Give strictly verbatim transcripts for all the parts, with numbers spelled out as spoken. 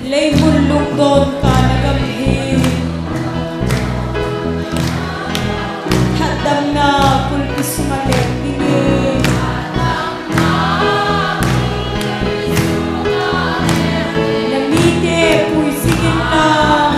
Leimun lungdon kana gam hi hatdamna kulpi sunga leng dingin. Na mite pui singin lang.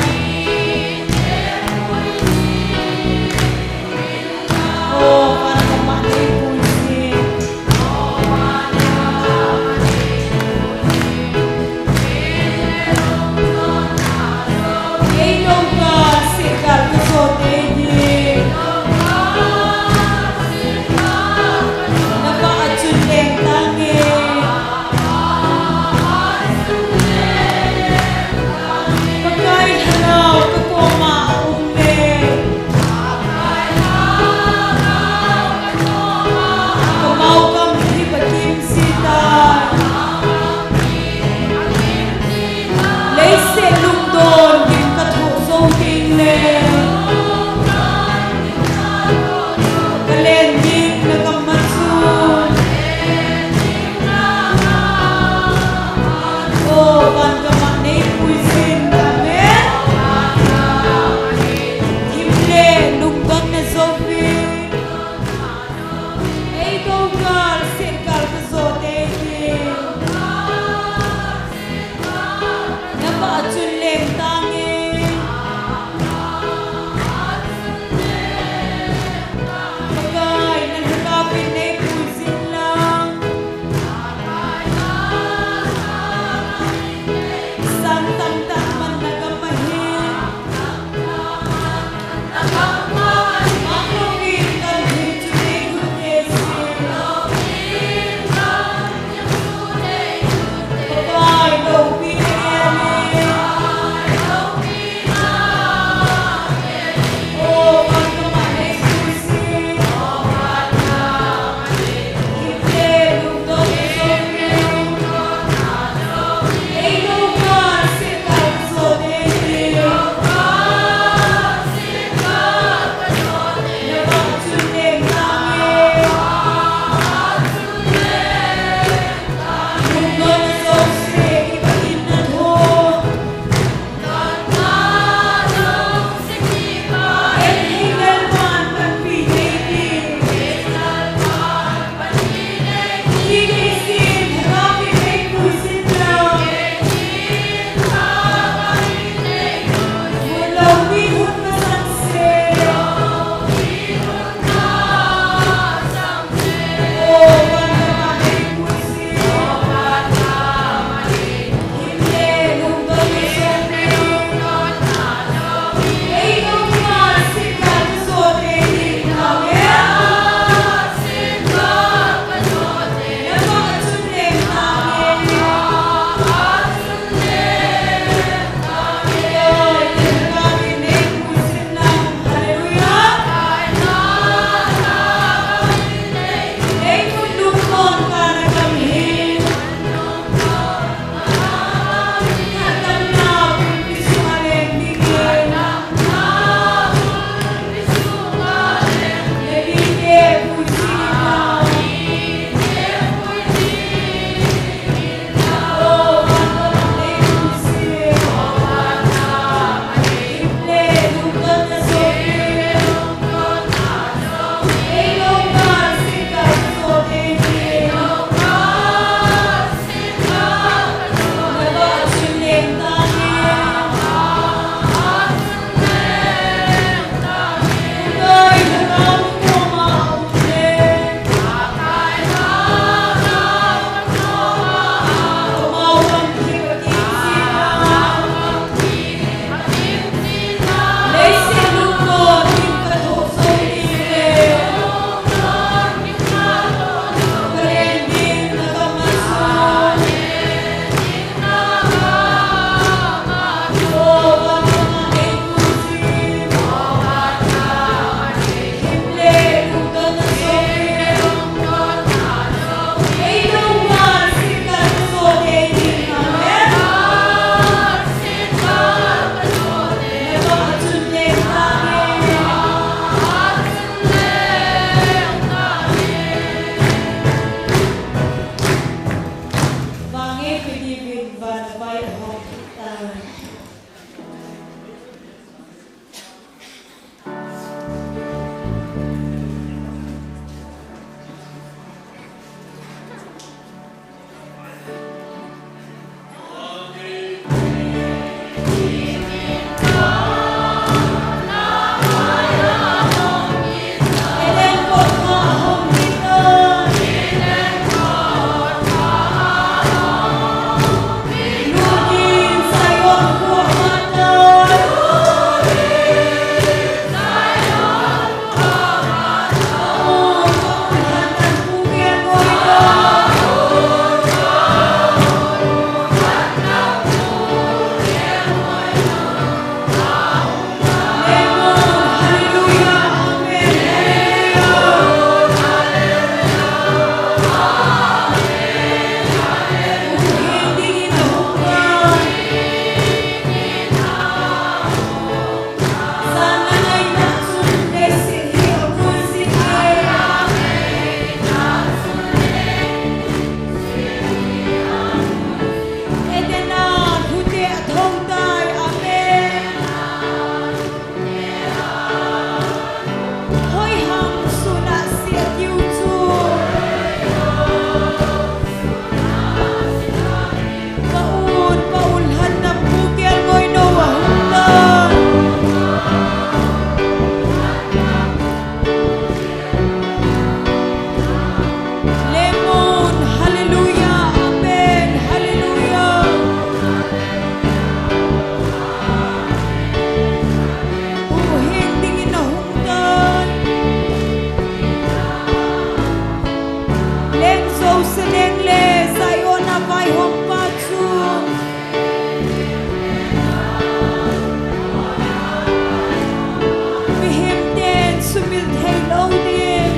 pil thei lou ding.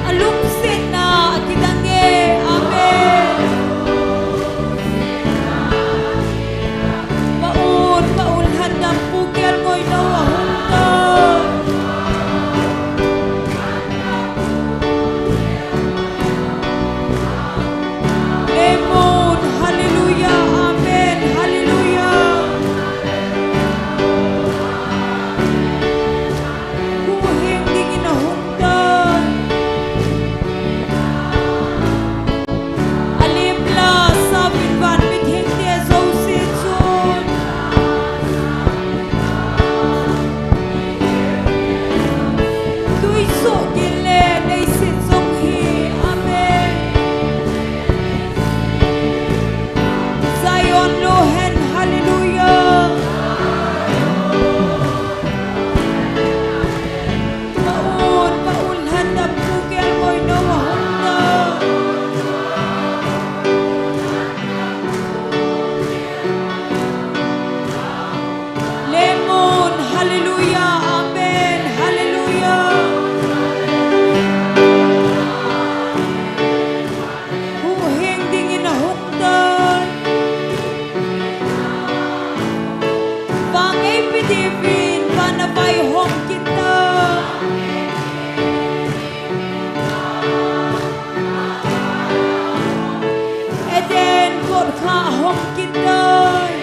Alungsetna akidang e. Amen. Maun, maun lhandam Pu Kelngoi nou ahung tai. Lemon, hallelujah, amen, hallelujah. Huhhing dingin ahung tai. Alim la sauvin van mithengte jouse chun. Tui soh gin le leiset jong hi. Amen. Zion lo hen, hallelujah. Maun, maun lhandam Pu Kelngoi nou ahung tai. Lemon, hallelujah, amen, hallelujah. Huhhing dingin ahung tai. Vang eipe diuvin, van a vaihom kit tai. Eden kotkha ahom kit tai.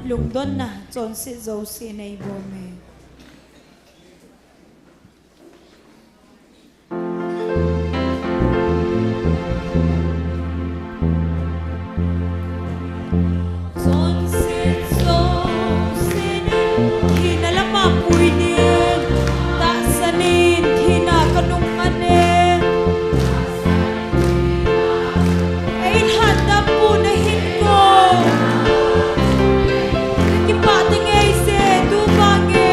Lungdonna chonset jouse nei bom e. Chonset jouse nei, thina lama pui ding, tahsan in thina kanung man e. Ei lhatdam pu nahin ko. Kipah tang ei se, tu vang e,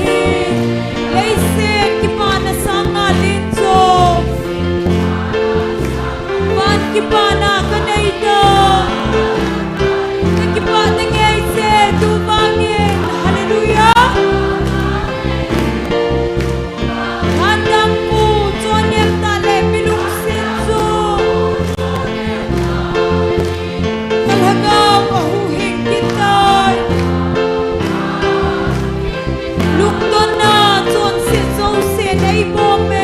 hi. Leiset kipana sanga lencho. Van kipana kanei ta. Kakipah tange Jesu tuvangin. Hallelujah. Handam pu, chonnem tah le milungset chu. Kalhagao ahuhhing kit tai. Lungdonna chonset jouse neibom e.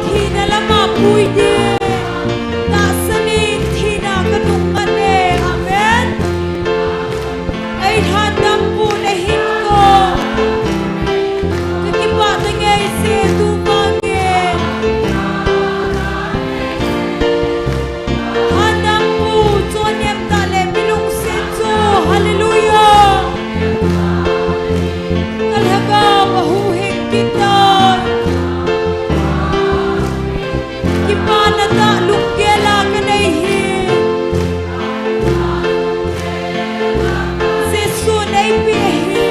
Thina lama pui ding. Tahsan in thina kanung ngan e. Amen. Ei handam pu nahin ko. Kakipah tange Jesu tuvangin. Handam pu, chonnem tah le milungset chu. Hallelujah. Kalhagao ahuhhing kit tai. Kipana tah lunggel a kanei hi. Jesu neipeh hi.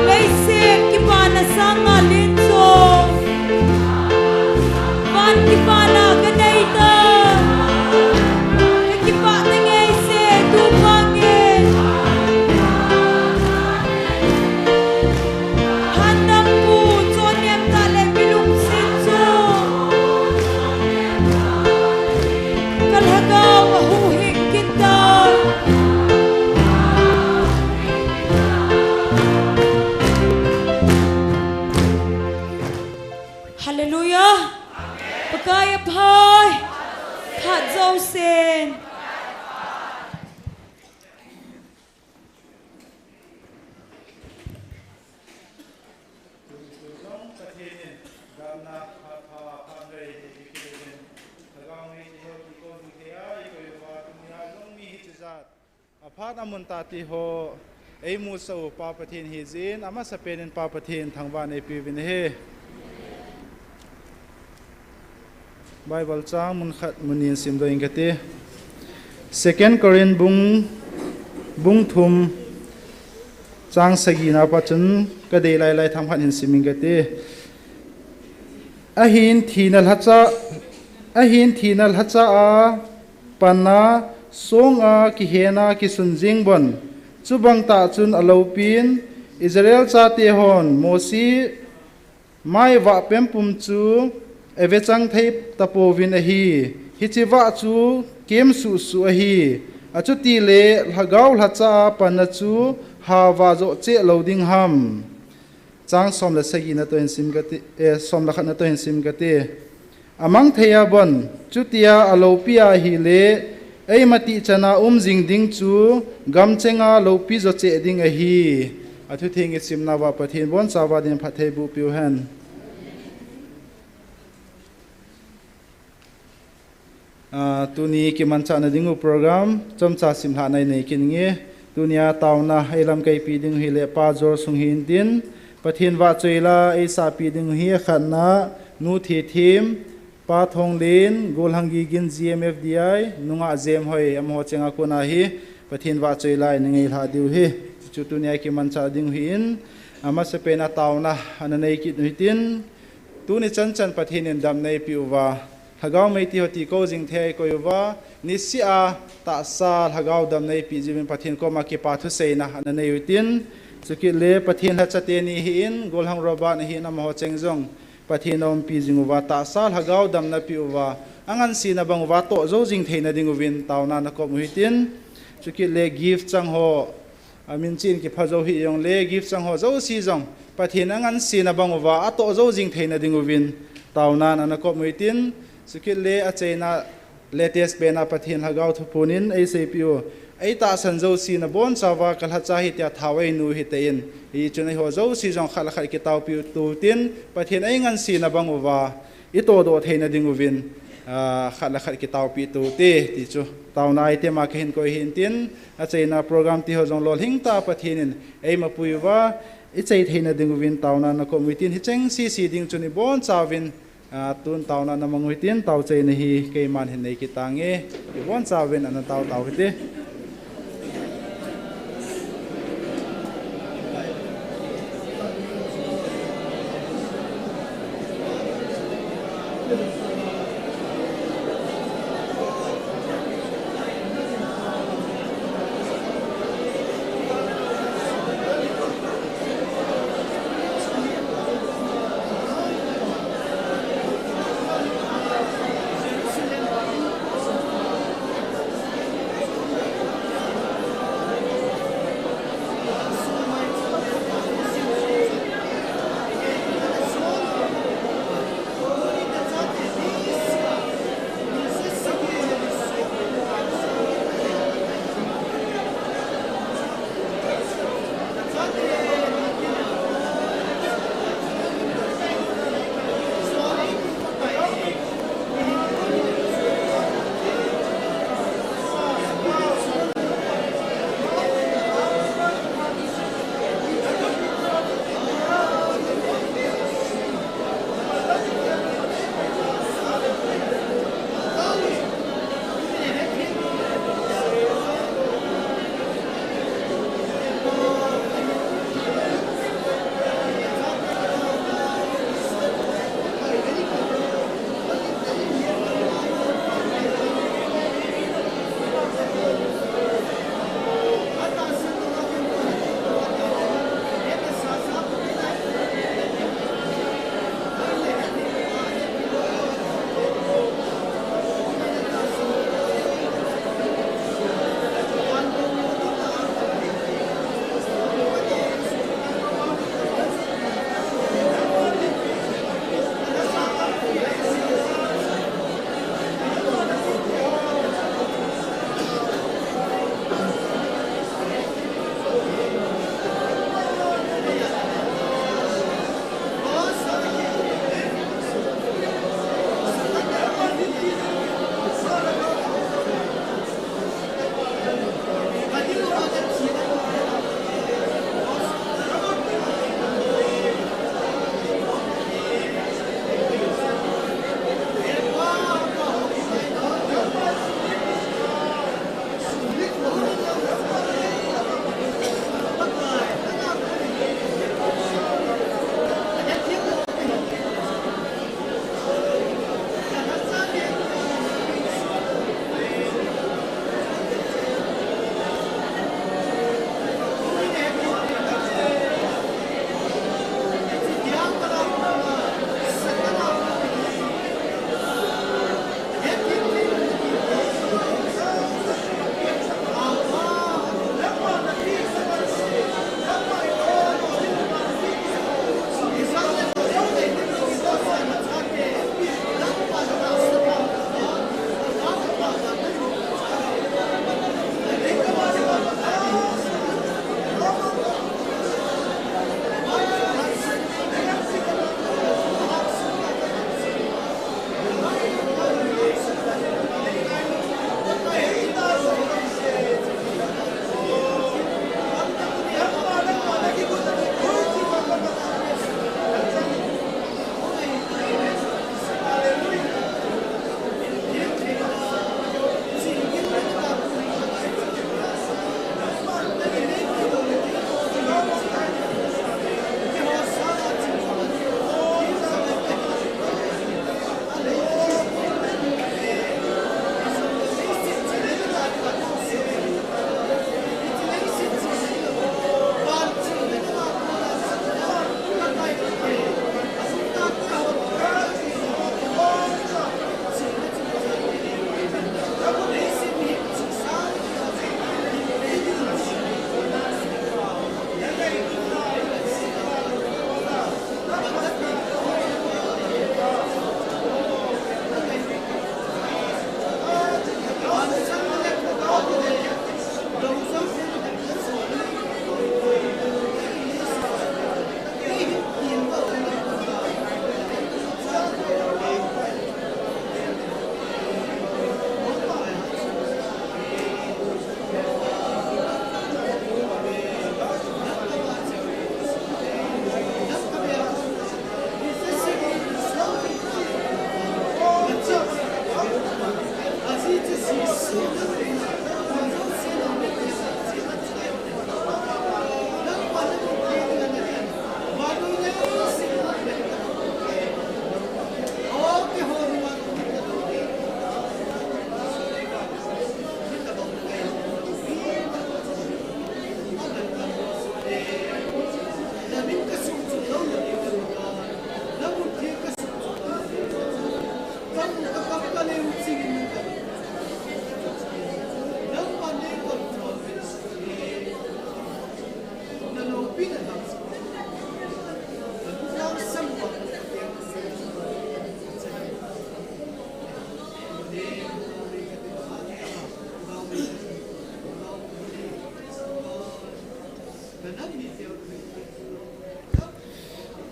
Leiset kipana sanga lencho. Van kipana kanei ta. Kakipah tange Jesu tuvangin. Handam pu, chonnem tah le milungset chu. Kalhagao ahuhhing kit tai. Hallelujah. Pakai aphai. Phat jousen. Tun jong Pathen in damna phat pha, phat hoi eipeh in, lhagao mei ti ho kiko ding thei a eikoi uva, tunia jong mi hiche jat aphat amun tah ti ho eimusah u Pa Pathen hijeh in, amasapen in Pa Pathen thangvah in eipeuvin ahi. Bible chang mun khat mun ni in simdoh inge kati. Second Corinth bung, bung thum chang sagi na pa chun kadei lailai themkhat hin sim inge kati. Ahin thina lhacha, ahin thina lhacha a panna songa kihena kisun jing bon. Chubang tah chun aloupin Israel chate hon Mosi mai vah pempum chu avechang thei tapouvin ahi. Hiche vah chu kem suhsuh ahi. Achuti le lhagao lhacha a panna chu ha vah joh cheh lou ding ham. Chang som le sagi na toh hin sim kati, eh, som le khat na toh hin sim kati. Amang thei a bon, chutia aloupi ahile, eima tihchan a um jing ding chu, gamcheng a loupi joh cheh ding ahi. Athutheng isimna uva Pathen bonchauva din phatthei boh peh u hen. Ah, tuni kimanchah na ding u program, chomcha simlhah na inei kit inge. Tunia taona eilamkai pi ding u hile Pa Jor Sung hin tin, Pathen vahchoi la eisah pi ding u hi akhatna, Nu Thethim, Pa Thonglen, Golhang Gigin G M F D I, Nungah Jem Hoi, amaho chenga kona hi, Pathen vahchoi la eina ngailhah diu hi. Chuchu tunia kimanchah ding u hin, amasapen a taona, ana nei kit u hitin, tuni chanchan Pathen in damna eipeh uva, lhagao mei ti ho ti ko jing thei a eikoi uva, niseh a tahsa lhagao damna eipeh jiuvin Pathen koma kipa thuseina ana nei u hitin, chukit le Pathen lhacha teni hin, Golhang Robert ahin amaho cheng jong, Pathen aumpi jing uva, tahsa lhagao damna peh uva, angansena bang uva toh jou jing theina ding uvin, taona ana kop u hitin, chukit le gift chang ho, amin chin kipha jou hih jongle, gift chang ho jouse jong, Pathen angansena bang uva, atoh jou jing theina ding uvin, taona ana kop u hitin, chukit le achaina latest pen a Pathen lhagao thuphon in eiseipeh u, eitahsan jouse na bonchauva kalhacha hi tia thao einu hitah in, hichun eiho jouse jong khat le khat kitaopeh u hitin, Pathen eingansena bang uva, itohdoh theina ding uvin, ah, khat le khat kitaopeh u hite, ti chu taona item a kahin koi u hitin, achaina program ti ho jong lolhing tah a Pathen in eimapui uva, ichai theina ding uvin taona ana kop u hitin, hicheng sese ding chun ibonchauvin, ah, tun taona ana mang u hitin, taochaina hi keiman hin nei kit tange, ibonchauvin ana tao tao hite.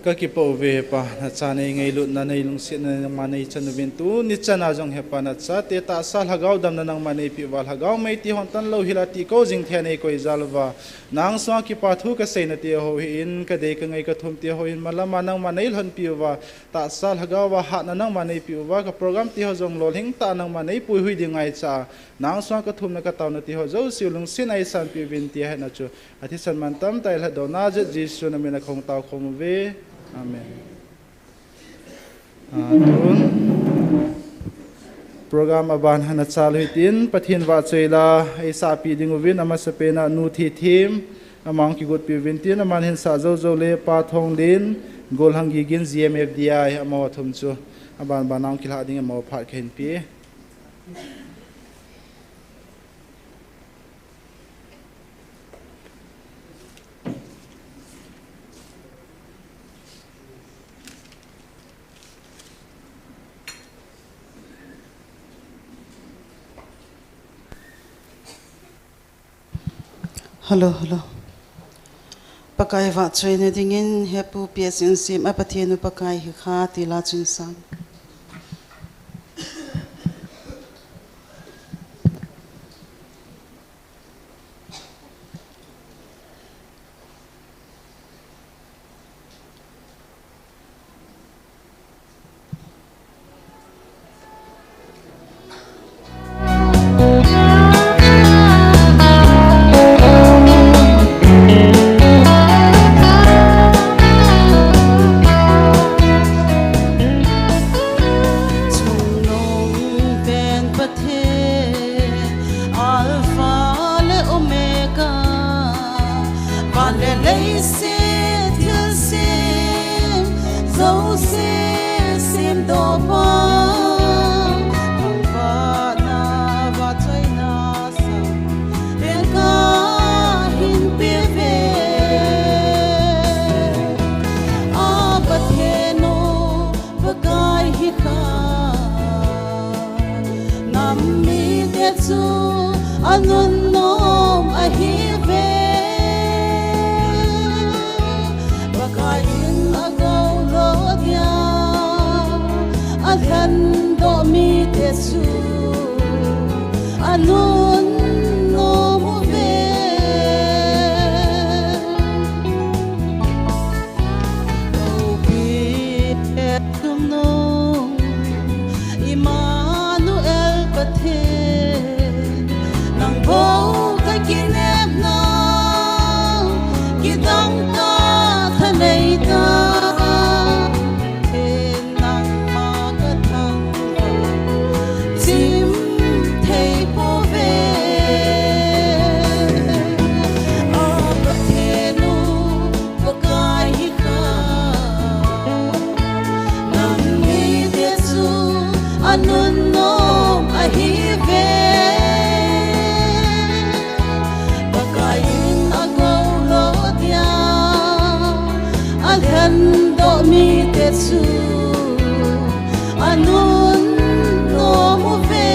Kakipah uve Hepa, nacha nei ngailutna, nei lungsetna nangma nei chan uvin, tuni chana jong Hepa, nachate tahsa lhagao damna nangma nei peh uva, lhagao mei ti hon tan lou hila ti kou jing thei nei koi jal uva. Nang sunga kipa thu kasei nate ho hin, kadei kangai kathum te ho hin, malama nangma nei lhonpi uva, tahsa lhagao va hatna nangma nei peh uva, ka program te ho jong lolhing tah nangma nei puihui ding ngaicha, nang sunga kathumna kataona te ho jouse lungsetna eisanpi uvin ti ahetna chu. Athisan mantam tah ilhatdohna jeh Jesu namin a kahung tao khom uve. Amen. Ah, tun program aban hana chal hitin, Pathen vahchoi la eisahpi ding uvin, amasapen a Nu Thithem, amang kigotpi uvin tin, aman hinsah jou jou le Pa Thonglen, Golhang Gigin, G M F D I, amaho thum chu aban ban a hung kilhah ding, amaho phat kahin pe. Hello, hello. Pakai vahchoina dingin, Hepu P S N C M a Pathen u Pakai hi kha, ti la chun sang. Chungnung pen Pathen, Alpha le Omega, van le leiset thilsem jouse semdohpa, thangvahna vahchoina sang pen kahin pe uve. A Pathen u, Pakai hi kha, nam mite chu anunnom ahiuve. Pakai in agou lo dia alhendoh mite chu anunnom uve. Loupi chungnung, Emmanuel Pathen, nang bou kakinepna, kidang kathanei ta, Pathen nangma kathangvah chim thei pouve. A Pathen u, Pakai hi kha, nam mite chu anunnom ahiuve. Pakai in agou lo dia alhendoh mite chu anunnom uve.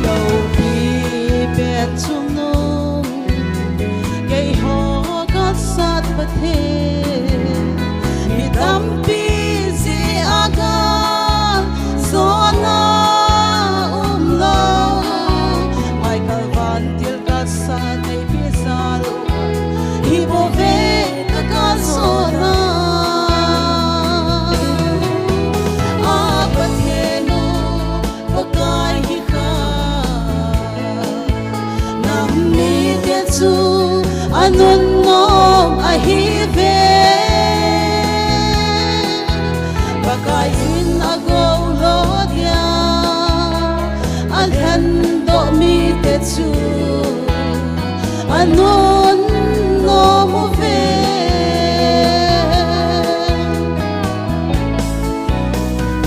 Loupi pen chungnung, keiho kasat Pathen, mi tampi jeh a kajona umlou, Michael vantil kasat neipi jal u, hibouve kakajona. A Pathen u, Pakai hi kha, nam chu anunnom ahi ve. Pakai in agou lo dia alhendoh mite chu anunnom uve.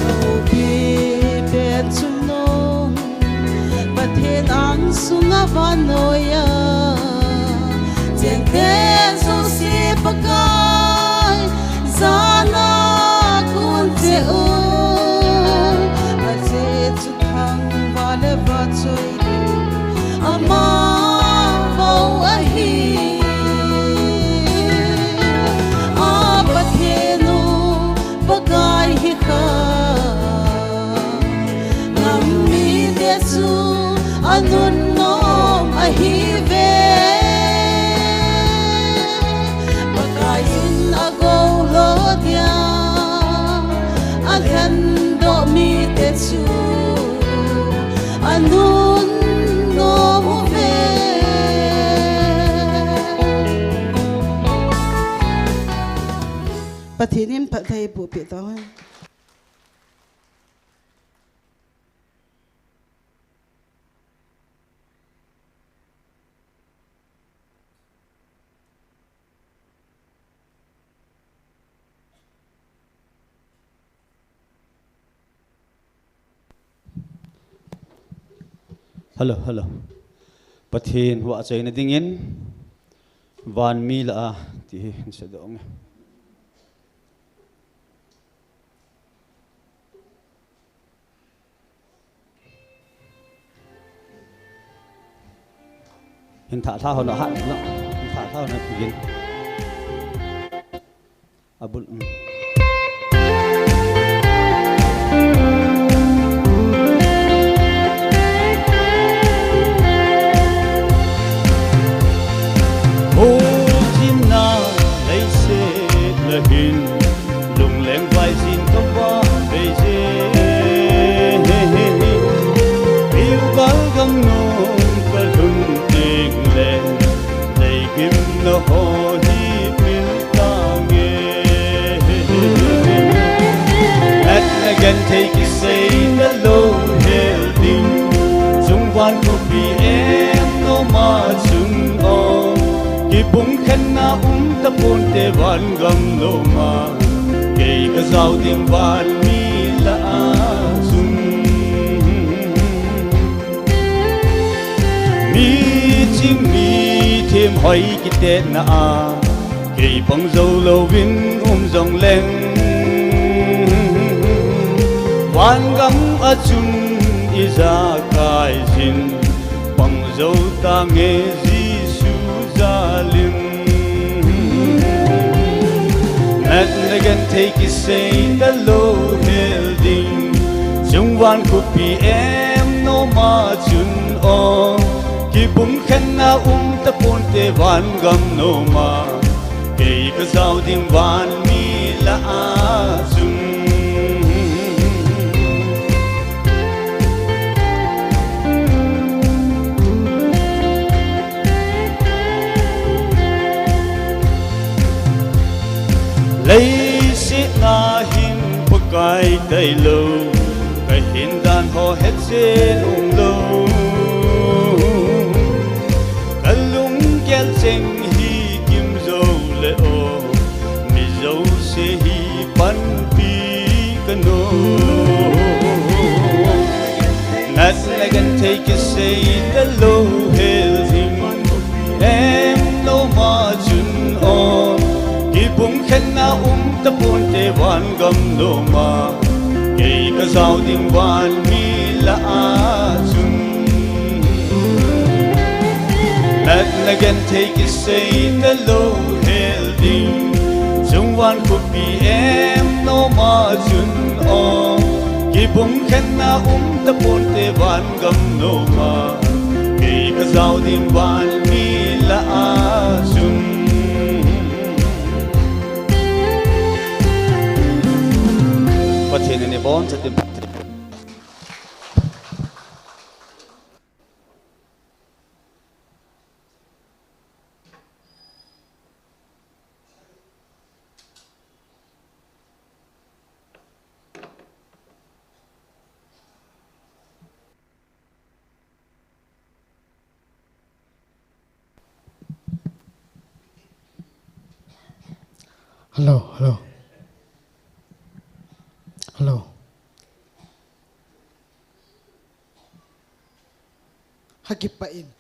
Loupi pen chu nom Pathen angsunga vannoiya chengte jouse Pakai jana kon cheh u. Ajeh chu thangvah le vahchoi ding amavou ahi. A Pathen u Pakai hi kha, ngam mite chu anunnom ahi ve. Pakai in agou lo dia alhendoh mite chu anunnom uve. Pathen in phatthei boh peh tauhen. Hello, hello. Pathen vahchoina dingin, Vanmi lah a, ti hi hin sedoh nge. Hin thah thah ho na hat na, hin thah thah ho na kin. Abul, um. Hojin a leiset na hin, lungleng vaijin ka vah vei je. Gilgal gam nom ka lhun teng le, leigimna ho hi pil tange. Natna genthei kisei talou hel ding, chungvang khopi em nom a chun o. Kibung khenna um taponte van gam nom a, kei ka jao ding vanmi lah a chun. Mi ching mi them hoi kitetna a, kei pang jou louvin um jong leng, van gam a chun ijakai jin, pang jou tange Jesu jal in. Natna genthei kisei talou hel ding, chungvang khopi em nom a chun o. Kibung khenna um taponte van gam nom a, kei ka jao ding vanmi lah a chun. Leiset na hin Pakai tailou, ka hin dan ho hetchen umlou. Ka lunggel cheng hi kim jou le o, mi jouse hi panpi ka nom. Natna genthei kisei talou hel ding, em nom a chun o. Kibung khenna um taponte van gam nom a, kei ka jao ding vanmi lah a chun. Natna genthei kisei talou hel ding, chungvang khopi em nom a chun o. Kibung khenna um taponte van gam nom a, kei ka jao ding vanmi lah a chun. Pathen in ibonchauvin phatthei. Hello, hello. Hello. Hakipah in.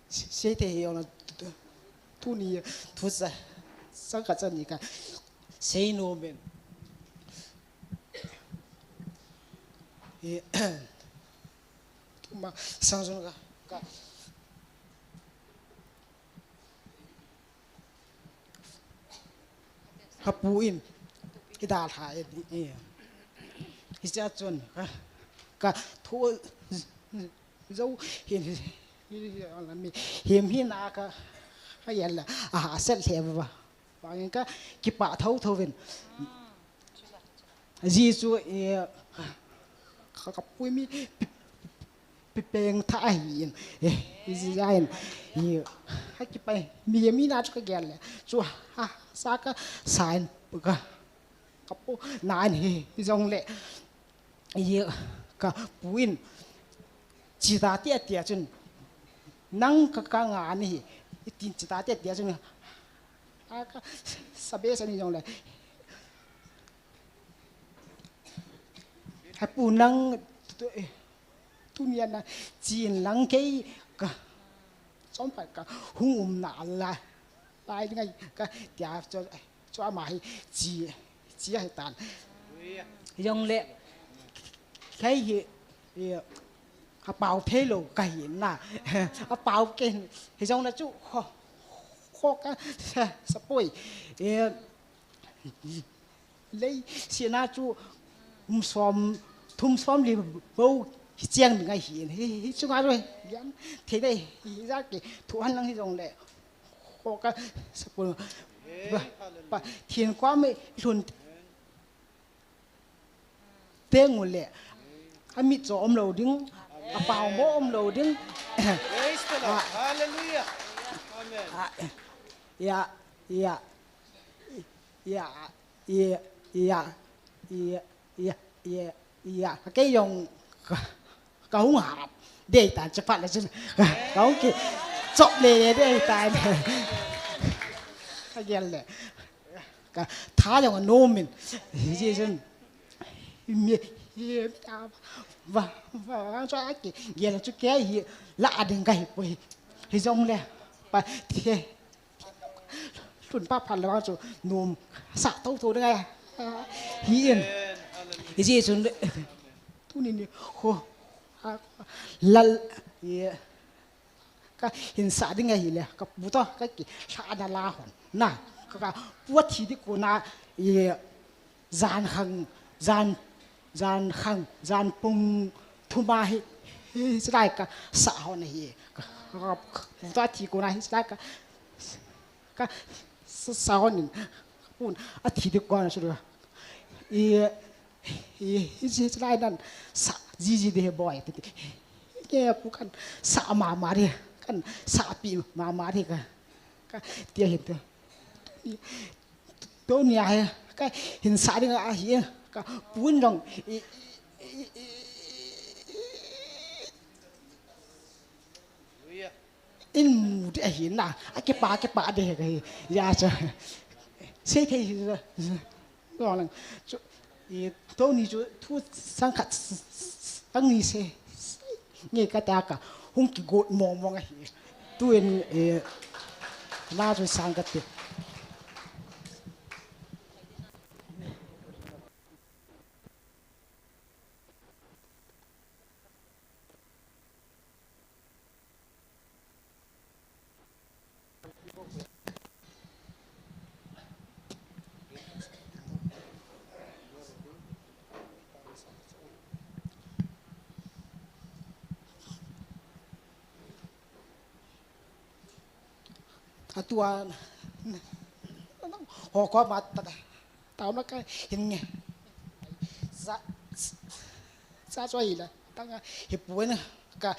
Sei te hi ona tu, tu, tuni, tu sa, sa ka sa ni ka. Sei nom in. Eh, tuma sang jun ka, ka. Ka pu in, i dalha in, i, i. Hiche a chun, ka, ka thu, zo, hin, hin, hin, hin, a ka, ka yalla, a, a set le va. Vangin ka, kipah tho tho vin. Jesu, eh, ka, ka pui mi, pi, pi, peng tha ahi in. Eh, i ji ja in. I, ha kipai, mi, mi na chu ka gel le. Chu ha, sa ka, sa in, ka, ka pu, na in hi, hi jong le. I, ka pu in. Chi ta ti a ti a chun. Nang ka, ka nga ni hi. I tin chi ta ti a ti a chun. A ka, sa be sa ni jong le. He pu nang tu, tu, eh, tunia na chin lang kei ka. Chom pa ka hung um na la. Lai ngai ka tia cho, cho ama hi chi, chi hi tan. Jong le. Kei hi, eh, a pau phei lo ka hi na. A pau ken. Hi jong na chu ho, ho ka sa, sa poi. Eh, Lei, sina chu, um som, thum som li bo, hi chiang ngai hi, hi, hi chunga ro, yan, thei dei, hi ja ki, thu han lang hi jong le, ho ka, sa pul, ba, pa, thin kwa me, lhun, teng u le, a mit cho um lo ding, a pau mo um lo ding. Praise the Lord. Ah. Hallelujah. Amen. Ah, ya, ya, ya. Ya, ya, ya, ya, ya, ya. Kei jong ka, ka hung hap. Dei tan, chaphat le chun. Ka hung kichop le le dei tan. Ka gel le. Ka tha jong nom in. Ji chun. Mi, mi, ta, va, va, va, chu a kigel chu kei hi la ding ka hi poi. Hi jong le. Pa, the. Lhun pa phat le vang chu nom sa tho tho ding a. Hi in. Hi ji chun tuni ni ho. A, lal, ye. Ka hin sa ding ahi le, ka pu to, ka kilha na la hon. Na, ka, ka pu a thi di kona, ye, jan khang, jan, jan khang, jan pung thum a hi, hi, hi, chulai ka sa hon ahi. Ka, ka, ka pu to a thi kona hi, chulai ka Ka sa, sa hon in, pun, a thi di kona chu la. I, i, i, ji, ji lai nan, sa, ji, ji di he boy, ti, ti. Ke pu kan, sa mama di, kan, sa pi mama di ka. Ka, ti a hin tu. Tunia he, ka, hin sa di nga a hi, ka, pun jong, i, i, i, i, i, Hallelujah. In mu di ahi na, a kipa, kipa di he ka hi. Ya cha. Sei thei hi cha. Lo lang. Chu, i, tuni chu, thu sang khat, sang ni se. Nge ka ta ka. Hung kigot mong mong ahi. Tu in, eh, na chu sang khat te. Atua, ho ko ma ta, ta ma ka hin nge. Sa, sa cho hi la, ta nga, hi pu na, ka,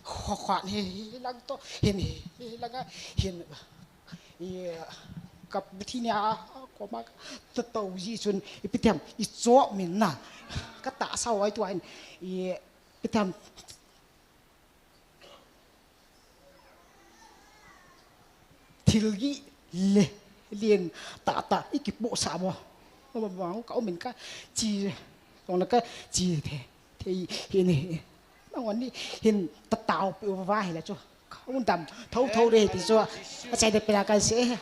ho, ho, hi, hi lang to, hin, hi, hi lang a, hin, i, ka pu thi nia, ko ma, ta to ji chun, i pi them, i cho min na, ka ta sa wai tu hin, i, pi them, Thil gih le. Lien tata, i kipohsah mo. Mama, ka umin ka chi, tong na ka chi the, thei hi ni. Mangoni hin tatao pe uva hi la chu. Ka undam, tho tho re ti chu. A chai de pela ka se.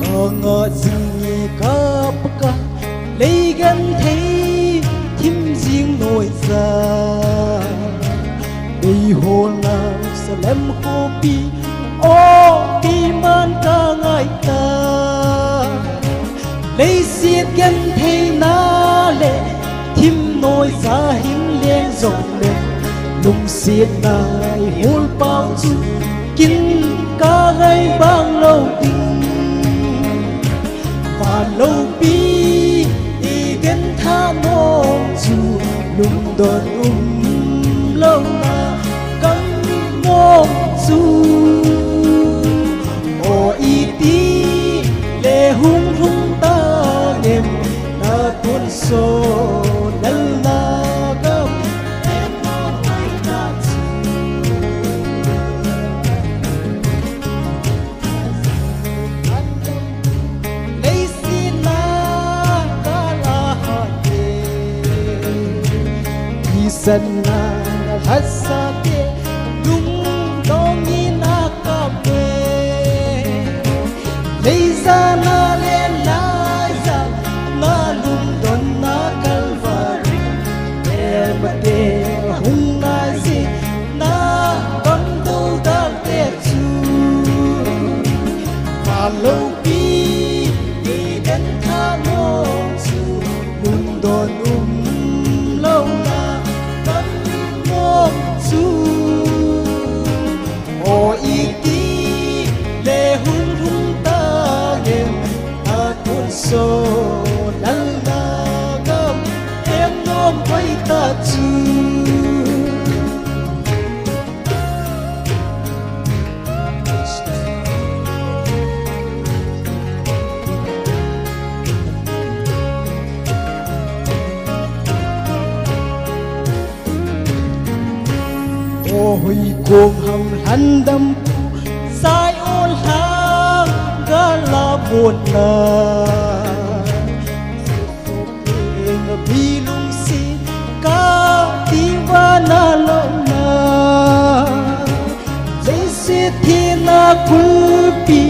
Ka ngah jing e ka Pakai, lei genthei thim jing noiya. Lei hol nau Salem khopi, o keiman ka ngai tai. Leiset gentheina le thim noiya hin leng jongle, lungsetna i hol pau chu kin ka ngai bang lou ding. Van loupi Eden thanom chu lungdon umlouna gamnom chu, o iti le hung lhung tang em, na tonsot lalna gam em, na pai ta chu. Leiset na kal a hate, thisan na lhasa te, lungdong in a kap e. Leiset na le laiya, na lungdon na Calvary, em te hung nai ji, na bang dodal te chu. Van loupi Eden thanom chu lungdon umlouna gamnom chu, o iti le hung lhung tang em, na tonsot lalna gam em, nom hoi ta chu. O hoi kom ham lhandampu, Zion lhang gal a vonna. Eng a bi lungset ka ti vana louna. Leiset thina kulpi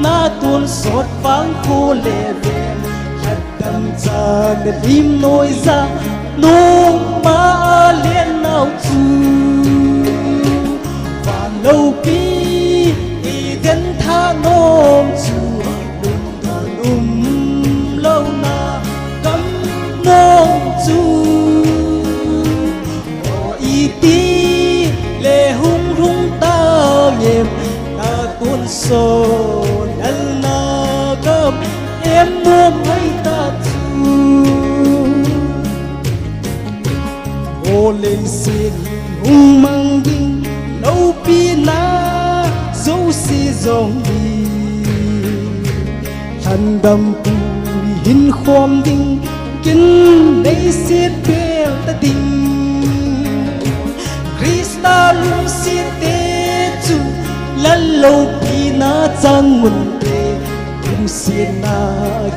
na tonsot vang kho le ven. Lhatdam chang na lim noiya nungma a len nau chu. Van loupi Eden thanom chu lungdon umlouna gamnom chu. O iti le hung lhung tang em, na tonsot lalna gam em, nom hoi ta chu. O leiset hung mang ding loupina jouse jong hi, lhandampu hin khom ding, kin leiset bel ta ding. Christa lungset te chu lal loupina chang mun te, lungsetna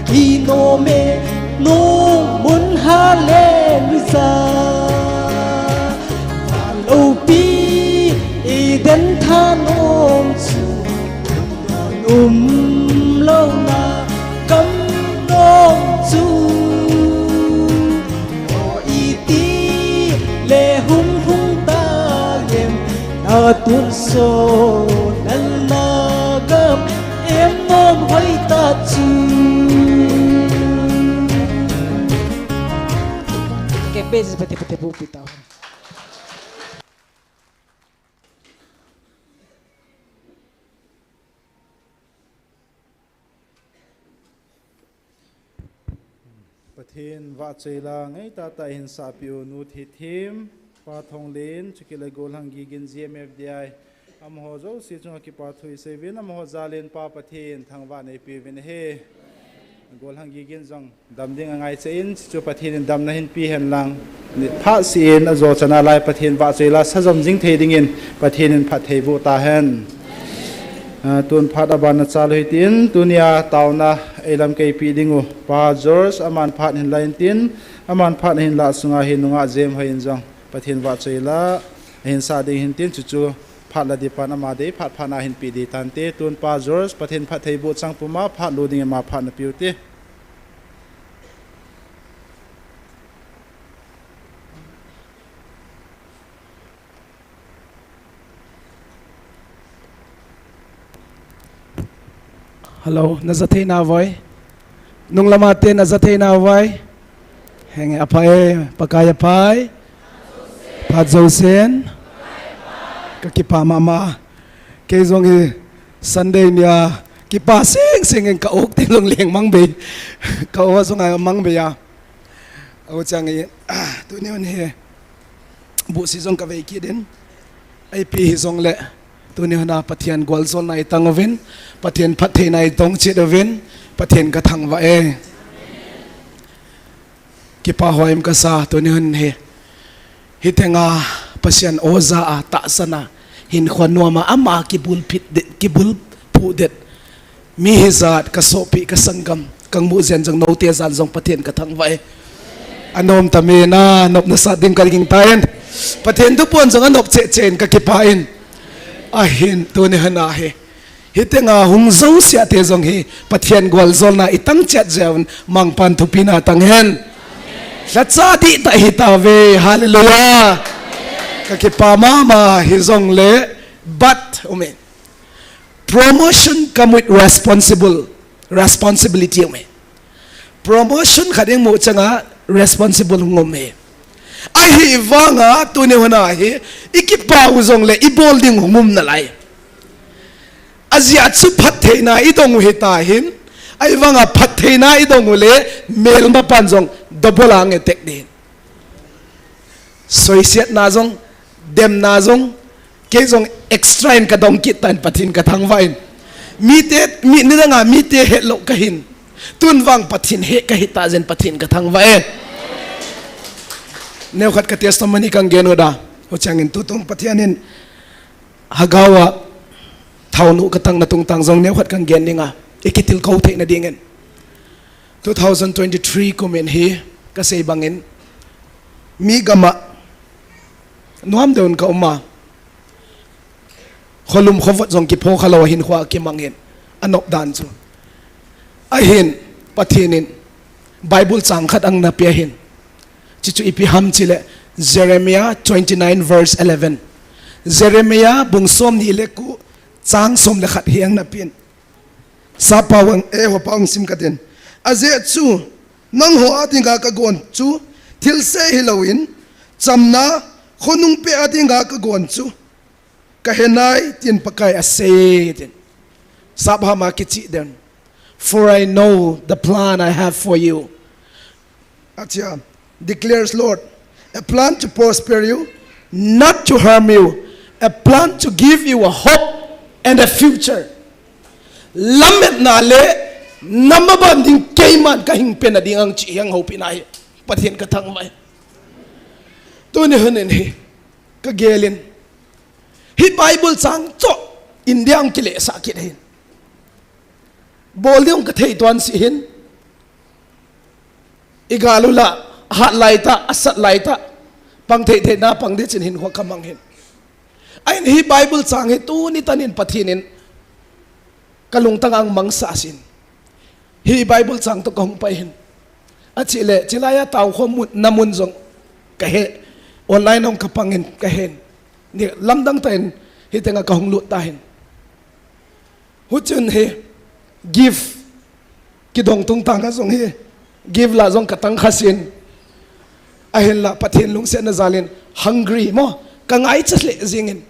kinom e, nung mun hallelujah. Van loupi Eden thanom chu lungdon umlouna gamnom chu. O iti le hung lhung tang em, na tonsot lalna gam em, nom hoi ta chu. Ke pe ji pate pate bu pi ta. Pathen vahchoi la ngai tata hin sahpeh u nu Thithem. Pa Thonglen, chukit le Golhang Gigin G M F D I. Amaho jouse chunga kipa thu isei uvin, amaho jalin Pa Pathen thangvah na eipe uvin ahi. Golhang Gigin jong dam ding angaicha in, chuchu Pathen in damna hinpe hen lang. Phat seh in ajo chana lai Pathen vahchoi la, sa jom jing thei dingin Pathen in phatthei boh tahen. Ah, tun phat aban na chal u hitin, tunia taona eilamkai peh ding u Pa George, aman phat hin la intin, aman phat ahin lah sunga hi nungah Jem hoi in jong Pathen vahchoi la ahin sah ding hintin, chuchu phat la ding pan ama dei phat phat na hinpe ding tante, tun Pa George, Pathen phatthei boh chang puma phat lo ding ama phat na pe u te. Hello, na ja thei na voi? Nung lama te na ja thei na voi? Henge, apha e, Pakai apha e. Phat jousen. Ka kipa mama. Kei jong hi Sunday nia kipa sing sing in ka uk te jong leng mang bei. Ka uk jong a mang bei a. Aw chang e, tuni hun hi. Busi jong ka vei kit in. Eipe hijong le. Tuni hun a Pathen gualjolna itang uvin. Pathen phattheina itong chet uvin. Pathen ka thangvah e. Kipa hoim kasa tuni hun hi. Hitenga Pasian oja a tahsan a hinkho nuam a ama kibulphu det, kibulphu det. Mi hijat ka sopi ka sanggam. Ka mu jen jong note jan jong Pathen ka thangvah e. Anom ta me na, nop nasat ding ka ging ta in. Pathen thu pon jong anop cheh cheh in ka kipa in. Ahin tuni hun a hi. Hitenga hung jouse a te jong hi Pathen gualjolna itang chet jeh un mangpan thupina tang hen. Lhacha dih ta hi ta ve. Hallelujah. Ka kipa mama hijong le but um e. Promotion come with responsible, responsibility um e. Promotion khat i mu chang a responsible hung um e. Ahivang a tuni hun a hi i kipa u jong le i bol ding hung um nalai. Ajeh chu phattheina i dong u hita hin, ahivang a phattheina i dong u le melma pan jong double a nge tek ding. Soisiatna jong, demna jong, kei jong extra in ka dong kit tan Pathen ka thangvah in. Mite, mi nidang a mite hetlou ka hin. Tun vang Pathen he ka hita jen Pathen ka thangvah e. Neokhat ka testimony kang gen u da. Huchang in tutung Pathen in Hagao a thaonu ka tang na tungtang jong neokhat kang gen ding a. I kitilkou theina ding in. Two thousand twenty-three kum in hi ka sei bang in. Mi gam a nuam deuh in ka um a. Kholum khovot jong kipho khalou a hinkho a kimang in. Anop dan chu. Ahin Pathen in Bible chang khat ana pe ahin. Chuchu ipi ham chile Jeremiah twenty-nine verse eleven. Jeremiah bung som ni le ko chang som le khat hi ana pe in. Sap a vang e ho pa hung sim ka tin. Ajeh chu nangho a dinga ka gon chu thilse hilou in chamna khonung pe a dinga ka gon chu ka he nai tin Pakai asei tin. Sap ham a kichih den. For I know the plan I have for you. Achia, declares Lord, a plan to prosper you, not to harm you, a plan to give you a hope and a future. Lametna le namaban ding keiman ka hing pen a ding ang chi hang hopina hi. Pathen ka thangvah e. Tuni hun in hi ka gel in. Hi Bible chang chu India ang kile sa kit hin. Bol ding ka thei tuan si hin. I gal u la, hat lai ta, asat lai ta. Pang thei thei na pang di chin hin hua ka mang hin. Ahin hi Bible chang hi tuni tan in Pathen in ka lungtang ang mang sa sin. Hi Bible chang to ka hung pai hin. Achile, chilai a tao kho mun, na mun jong ka he. Online hung ka pang in ka he. Ni lamdang ta in hi tenga ka hung lut ta hin. Huchun hi gift kidong tung tang a jong hi gift la jong ka tang kha sin. Ahinla Pathen lungsetna jal in hungry mo ka ngaicha le jing in.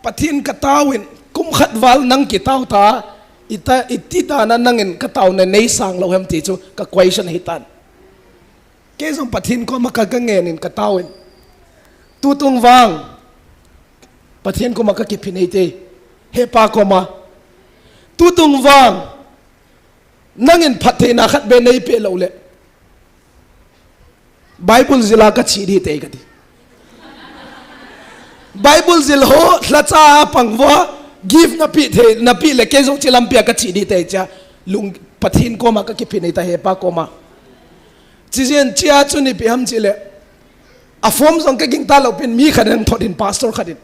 Pathen ka tao in kum khat val nang kitao ta ita iti ta na nang in ka tao na nei sang lo hem ti chu ka question hi tan. Kei jong Pathen koma ka ka ngen in ka tao in. Tutung vang Pathen koma kakiphin eite. He Pa koma. Tutung vang nangin phattheina khat beh neipeh lou le, Bible jila kache ding ahi kati. Bible jil ho lhacha a pang uva, gift napeh thei, napeh le kei jong hiche lampia kache ding ahi tia, lung Pathen koma kakiphin eita, He Pa koma. Chijeh in hichea chu ipi ham itile, a form jong kaging talou pin, mi khat in thot in, pastor khat in.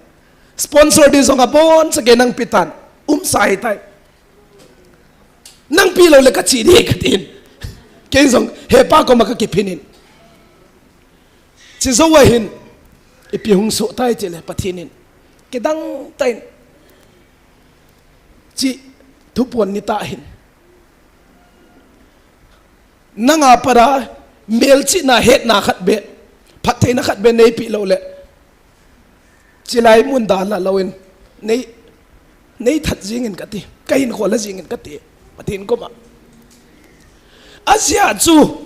Sponsor ding jong aboncha kei nang pe tan, umsa ahitai. Nang pe lou le kache ding ahi katin. Kei jong He Pa koma kakiphin in. Hiche jou a hin, ipi hung soh tai itile Pathen in kidang tah in hiche thuphon nitah hin, nanga pat a melchihna hetna khat beh, phattheina khat beh neipeh lou le, chilai mun dalha louvin, nei, neithat jingin kati, kahinkho la jingin kati, Pathen koma. Ajeh chu,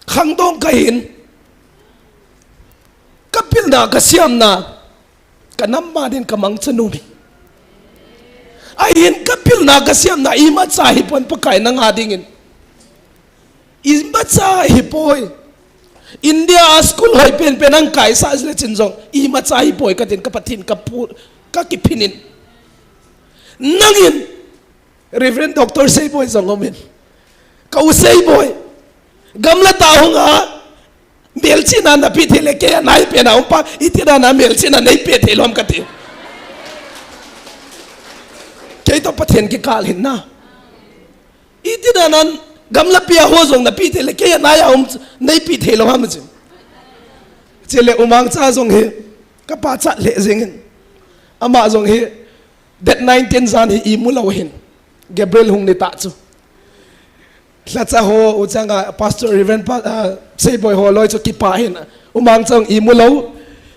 khangdong kahin, kapilna, kasiamna, kanam ma din kamangcha nom e. Ahin kapilna, kasiamna imacha hipon, Pakai nanga dingin imacha hipoi. India a school hoi penpen angkaisah le chin jong imacha hipoi katin, ka Pathen kapu, kakiphin in. Nangin Reverend Doctor Seiboi jong umin, ka u Seiboi, gamla tah hunga melchihna napeh thei le kei a naipen a um pa, iti dan a melchihna neipeh thei lou ham kati. Kei toh Pathen kikah hinna. Iti dan a gamlapia ho jong napeh thei le kei a nai a um neipeh thei lou ham chu. Chule U Mangcha jong hi kapachat lheh jingin, ama jong hi date nineteen jan hi imu lou hin, Gabriel hung nitah chu. Lhacha ho, u changa Pastor Reverend Pa, ah, Seiboi ho loi chu kipah hin, U Mangcha imu lou.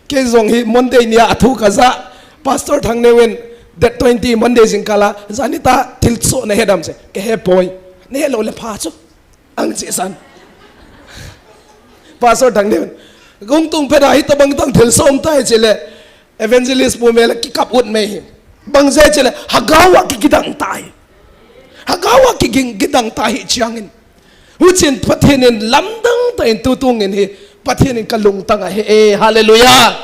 Kei jong hi Monday nia athu kajah, Pastor Thangneo in date twenty Monday jingkah a, jani ta thilsoh nahe dem, che, kahe poi. Nahe lou le pha chu, ang che san. Pastor Thangneo in, hung tung phat a hitobang tobang thilsoh um tai, chule Evangelist pu mel a kikap ut mai hi. Bang jeh chule, Hagao a kigidang tai. Hagao a kiging, kidang tai hi chiangin. Huchin Pathen in lamdang tah in tutung in hi, Pathen in kalungtang ahe e, hallelujah.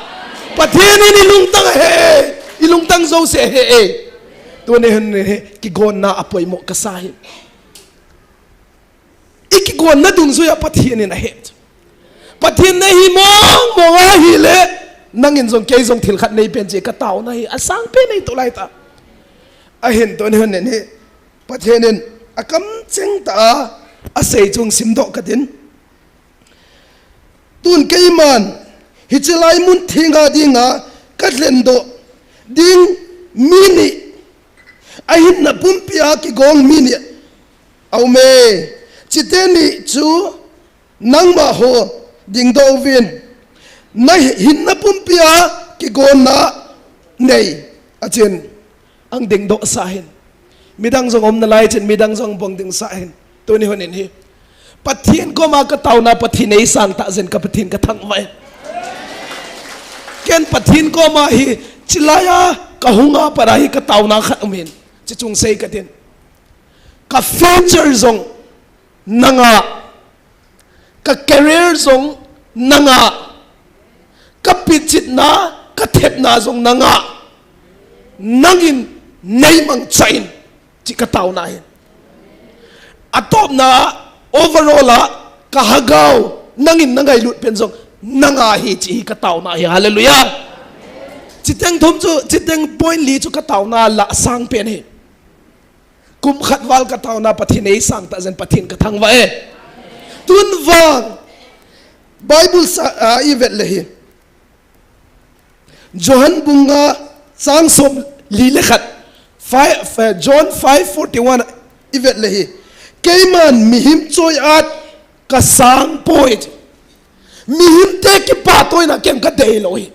Pathen in ilungtang ahe e, ilungtang jouse ahe e. Tuni hin hi, kigonna apoimo kasa hi. Ikigonna dungjuia Pathen in ahe. Pathen nahi mong mong ahile, nangin jong kei jong thil khat neipen chu kataona hi asangpen ahi tulai ta. Ahin tuni hin hi, Pathen in akamcheng tah a asei chu simdoh katin. Tun keiman hiche lai mun thenga dinga kalhendoh ding mi ni, ahinna pumpia kigong mi ni aume. Chuteni chu nangma ho dingdoh uvin, nahinna pumpia kigonna nei, achin. Ang dingdoh sah hin. Midang jong um nalai chin, midang jong bong ding sah hin. Tuni hin hi, Pathen koma kataona, Pathen eisang tah jeh in ka Pathen kathangvah e. Ken Pathen koma hi, chilai a kahunga pat a hi kataona khat um hin. Chi chung sei katin. Ka future jong nanga, ka career jong nanga, ka pichitna, ka thepna jong nanga, nangin neimangcha in, chi kataona hin. Atopna, overall a, ka Hagao, nangin nangailut pen jong nanga hi, chi hi kataona hi. Hallelujah. Chiteng thum chu, chiteng point li chu kataona lah sangpen hi. Kum khat val kataona Pathen eisang tah jeh in Pathen kathangvah e. Tun vang Bible sa, a, ivet le hi, Johan bung nga chang somli le khat, five, eh, John five forty-one ivet le hi, keiman mihem choi-at kasangpoi. Mihemte kipatoina ken kadeilou hi.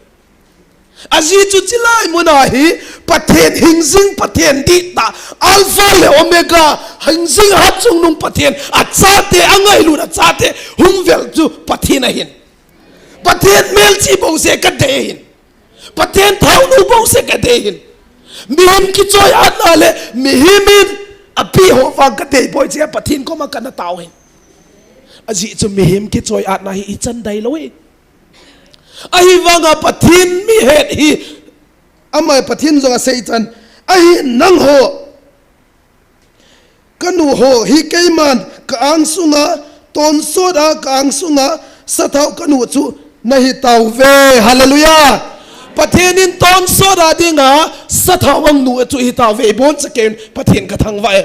Ajeh chu chilai muna hi Pathen hingjing, Pathen dihtah, Alpha le Omega, hingjing hatchungnung Pathen, achate, angailut achate hung vel chu Pathen ahin. Pathen melchih bouseh kadei hin. Pathen thaonu bouseh kadei hin. Mihem kichoiatna le mihem in apeh ho vang kadei poi chea Pathen koma kana tao hin. Ajeh chu mihem kichoiatna hi ichan dai lou hi. Ahivanga Pathen mihet hi, ama Pathen jong asei chan. Ahin nangho, kanu ho hi keiman ka angsunga, tonsot a ka angsunga sathao kanu chu nahi tauve. Hallelujah. Pathen in tonsot a dinga sathao angnu chu hitauve. Iboncha keiyin Pathen kathangvah e.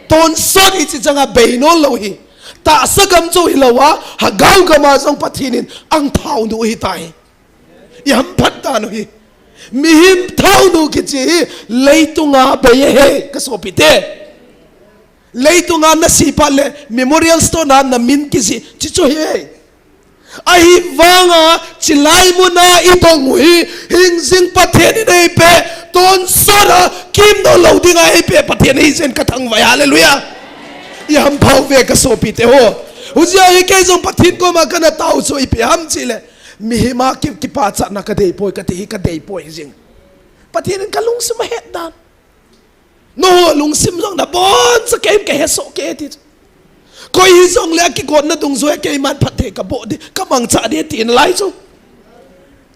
Tonsot ichi changa beinom lou hi. Tahsa gam chu hilouva, lhagao gama jong Pathen in angthaonu hitai. Ihamphat dan u hi. Mihem thaonu kichi hi leitunga bei ahi, kasopite. Leitunga nasi phat le Memorial Stone a namin kijih, chichu hi. Ahivanga chilai muna idong u hi, hingjing Pathen in eipeh, tonsot a kimno lou dinga eipeh Pathen ahi jeh in kathangvah e, hallelujah. Ihamphat uve kasopite ho. Hijeh a hi kei jong Pathen koma kana tao chu ipi ham chile. Mihem a ki, kipachatna kadei poi, kati hi kadei poi jing. Pathen in kalungsim ahet dan. Nangho lungsim jong naboncha kei kahesoh kei ti. Koi hijongle akigonna dungjuia keiman phatthei kaboh ding, kamangcha ding ti nalai chu.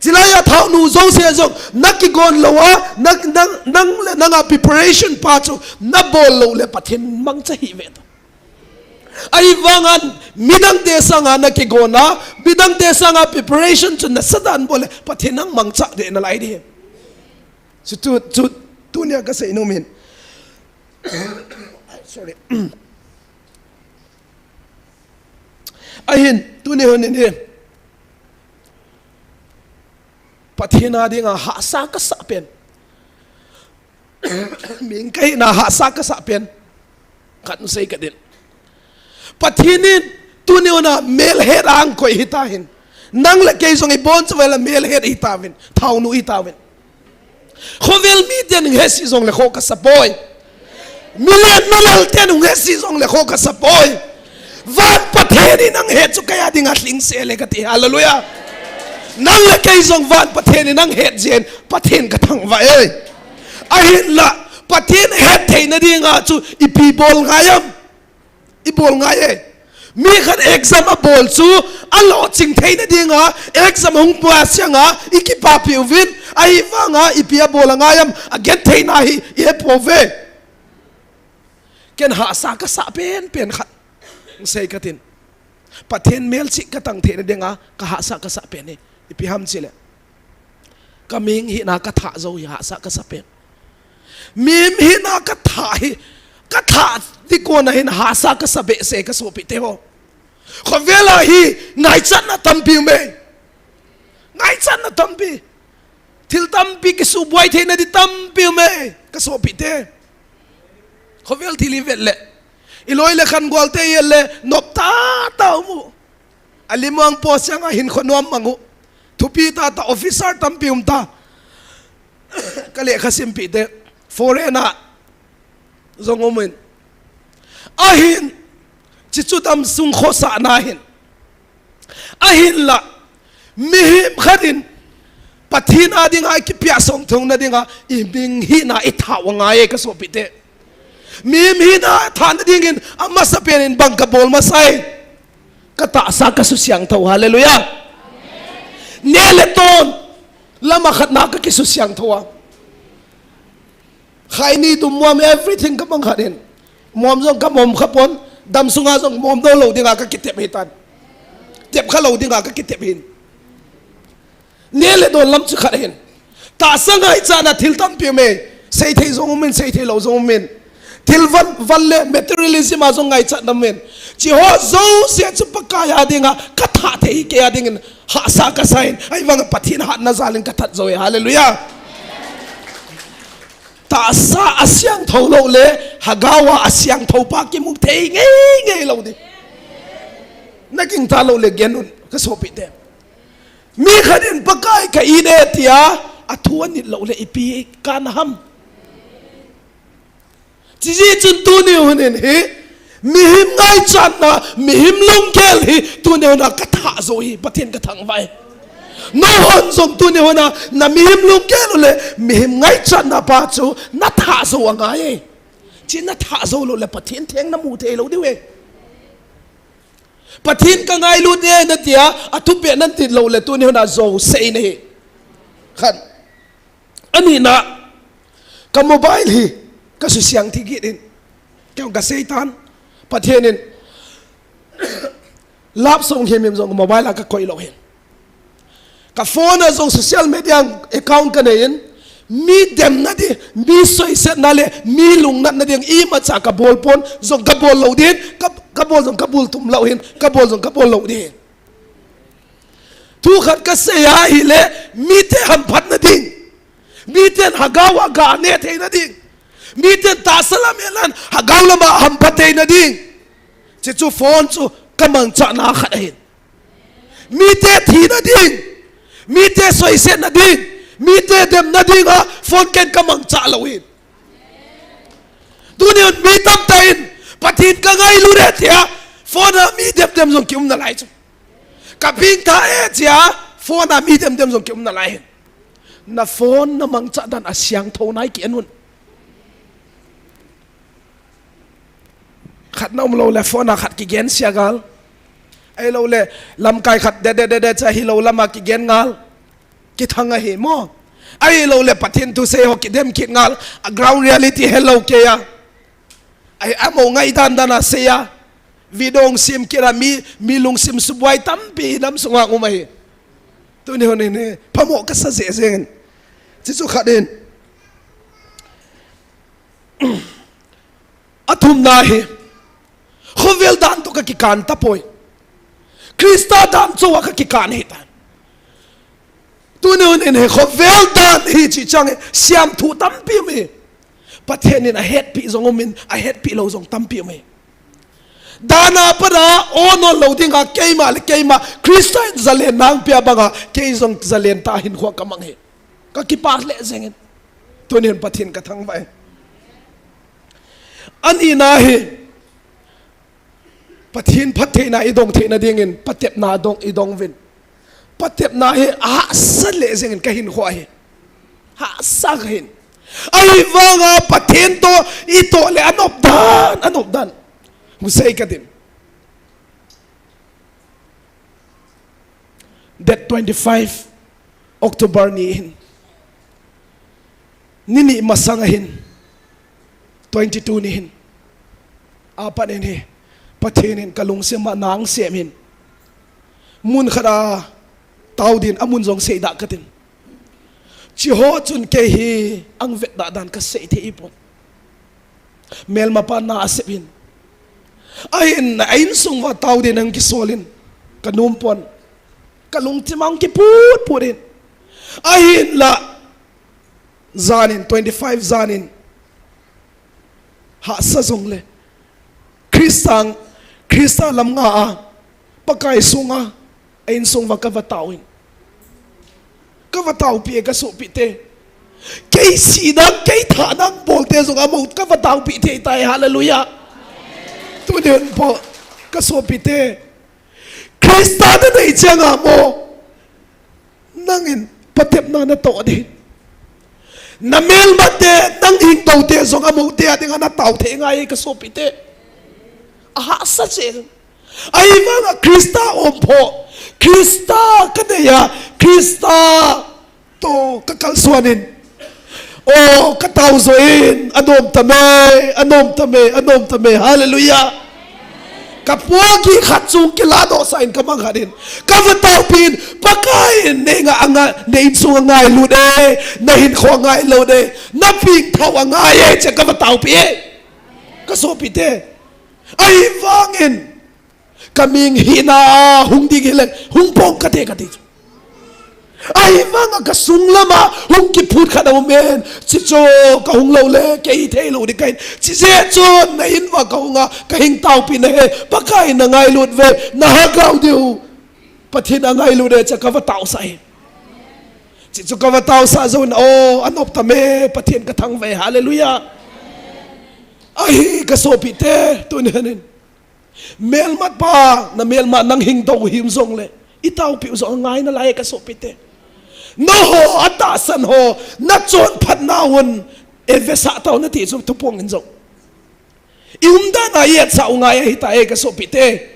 Chilai a thaonu jouse jong nakigon louva, nang, nang, nang le nanga preparation pa chu nabol lou le Pathen mangcha hihve ta. Ahivanga midangte sanga nakigonna, midangte sanga preparation chu nasadan bol le Pathen in mangcha ding nalai ding. Chu, chu, chu, tunia kasei nom in. Sorry. Ahin, tuni hun in hi. Pathen a dinga hahsa kasah pen. Mihing kahina hahsa kasah pen. Khat sei kadin. Pathen in tuni huna melhet a angkoi hitauvin. Nang le kei jong iboncha uva le melhet hitauvin. Thaonu hitauvin. Khovel miten hung hetsah jongle kho kasapoi. Milen milal ten hung hetsah jongle kho kasapoi. Van Pathen in anghet chu kei a dinga lhingse le kati. Hallelujah. Nang le kei jong van Pathen in anghet jeh in Pathen kathangvah e. Ahinla, Pathen hetthei na dinga chu ipi bol ngai am? Ibol ngai e. Mi khat exam abol chu, alo ching theina dinga, exam hung pass jeng a, ikipapi uvin, ahivanga ipi abol angai am, agenthei na hi, ihe pouve. Ken hahsa kasah penpen khat. Sei katin. Pathen melchih katang theina dinga, kahahsa kasah pen hi. Ipi ham chile. Kamihing hina kathah jou hi hahsa kasah pen. Mihing hina kathah hi, kathah ding kona hin hahsa kasah behseh kasopite ho. Khovel a hi ngaichatna tampi ume. Ngaichatna tampi. Thil tampi kisubuai theina ding tampi ume. Kasopite. Khovel thil ivet le. Iloi le khan gualte ivet le. Nop tata umu. Alimang post jeng a hinkho nuam mang u. Thupi tata officer tampi um ta. Ka lekha simpite. Foreign a jong umin. Ahin. Chichu damsung khosahna hin. Ahinla. Mihem khat in. Pathen a dinga kipia song thung na dinga. Imihing hina ithah u angai e kasopite. Mihem hina thah na dingin. Amasapen in bang kabol masai. Katahsa kasusiangthou, hallelujah. Neh le ton, lama khatna kakisusiangthou a. Khaini tum muam everything kamang khat in. Muam jong kamom khapon, damsunga jong mom dolou dinga kakitep hitan. Tep khalou dinga kakitep hin. Neh le don lam chu khat ahin. Tahsa ngaichatna thil tampi ume. Seithei jong umin, seithei lou jong umin. Thil van, van le materialism a jong ngaichatna umin. Chiho jouse chu Pakai a dinga, kathah thei kei a dingin, hahsa kasah in, ahivang Pathen hatna jalin kathat jou e, hallelujah. Tahsa asiangthou lou le, lhagao a asiangthou pa kimu thei ngeingei lou ding. Nagingta lou le gen un, kasopite. Mi khat in Pakai ka-it e tia, athu anit lou le ipi kana ham. Chijeh chun tuni hun in hi, Mihem ngaichatna, mihem lunggel hi tuni hon a ka thah jou hi, Pathen ka thangvah e. Nahon jong tuni hon a na mihem lunggel u le mihem ngaichatna pa chu na thah jou angai e. Hiche na thah jou lou le Pathen theng na mu thei lou diu e. Pathen ka ngailut e na tia, a thupeh na ti lou le tuni hon a jou sei na hi. Khat. Ani na, ka mobile hi ka susiang thi kit in. Kei ka sei tan, Pathen in love song himhim jong mobile a ka koi lou hin. Ka phone a jong social media account ka nei in, mi demna ding, mi soisetna le mi lungnatna ding imacha ka bol pon, jong ka bol lou ding, ka, ka bol jong ka bol tum lou hin, ka bol jong ka bol lou ding. Thu khat ka sei a hile, mite hamphatna ding, miten lhagao a ga ne theina ding, miten tahsa lam elan lhagao lama hampha theina ding. Hiche chu phone chu ka mangchahna khat ahin. Mite thina ding, mite soisetna ding, mite demna ding a phone ken ka mangchah lou hin. Tuni hon mi tamtah in Pathen ka ngailut e tia phone a mi dem dem jong ki um nalai chu. Ka pengtha e tia phone a mi dem dem jong ki um nalai hin. Na phone na mangchah dan a siangthou nai ki en un. Khat na um lou le phone a khat kigen sia ngal. Ahilou le lamkai khat de de de de cha hilou lama kigen ngal. Kithang ahi mo. Ahilou le Pathen thusei ho kidem kit ngal. A ground reality helou kei a. Ahi, amaho ngaidan dan a sei a. Video hung sem kit a mi, mi lungsim subuai tampi nam sunga um ahi. Tuni hon in hi phamo ka sa jeh jeng in. Hiche chu khat in. A thumna hi, khovel dan toh ka kikan tapoi. Christa dan chou a ka kikan ahitan. Tuni hon in hi khovel dan hi chi chang hi, siam thu tampi um hi. Pathen in a hetpi jong um in, a hetpi lou jong tampi um hi. Dan a pat a, o non lou ding a, keima le keima, Christa in zalen nang pia bang a, kei jong zalen tah hinkho ka mang hi. Ka kipa lheh jeng in. Tuni hon Pathen ka thangvah e. Ani na hi, Pathen phattheina i dong theina ding in, patepna dong i dong uvin. Patepna hi ahahsa lheh jeng in ka hinkho a hi. Hahsa ka hin. Ahivang a Pathen toh i toh le anop dan, anop dan. Hung sei ka tin. Date twenty-five October ni hin. Ni ni masang a hin. Twenty-two ni hin. Apat in hi. Pathen in ka lungsim a na hung sem hin. Mun khat a tao din a mun jong sei da ka tin. Hiche ho chun kei hi hung vet da dan ka sei thei pon. Melma pa na asep hin. Ahin, a insung uva tao din hung kisol in. Ka nom pon. Ka lungthim a hung kiput put in. Ahinla. Jan in, twenty-five jan in. Hahsa jong le. Christa, Christa lam nga a. Pakai sunga. A insung uva ka va tao in. Ka va taopi e ka sopite. Kei si nang, kei tha nang bolte jong amaho ka va taopi thei tai. Hallelujah. Tuni hon po ka sopite. Christa na nei chang a mo. Nang in patepna na toh ding. Na melmate, nang hingdote jong amaho te a ding a na tao thei ngai ka sopite. Ahahsa cheh. Ahivang a Christa um pho, Christa ka nei a, Christa toh ka kalsuan in. O, ka tao jo in, anom tame, anom tame, anom tame, hallelujah. Ka pogi khat chung kiladoh sah in ka mang khat in. Ka va taopi in, Pakai in, nei nga anga, nei insung angailut e, na hinkho angailut e, na pengthah angailut e, hiche ka va taopi e. Ka sopite. Ahivang in, ka ming hina hung ding hileng, hung pong kate kati. Ahivang a ka sung lama, hung kiphut khat aum in, hiche chu ka hung lou le, kei thei lou ding kahin. Hiche jeh chun na in uva ka hung a, ka hing taopi na he, Pakai na ngailut uve, na lhagao diu. Pathen angailut e, hiche ka va taosah e. Hiche chu ka va taosah jou in, o, anop tame, Pathen ka thangvah e, hallelujah. Ahi kasopite, tuni hin. Melmatpa, namelma nang hingdoh him jongle, itaopiu jong angai nalai kasopite. Nangho atahsan ho, nachonphatna un, evetsah tao nati chu thupong in jong. I umdan a i etsah u ngai ahitai kasopite.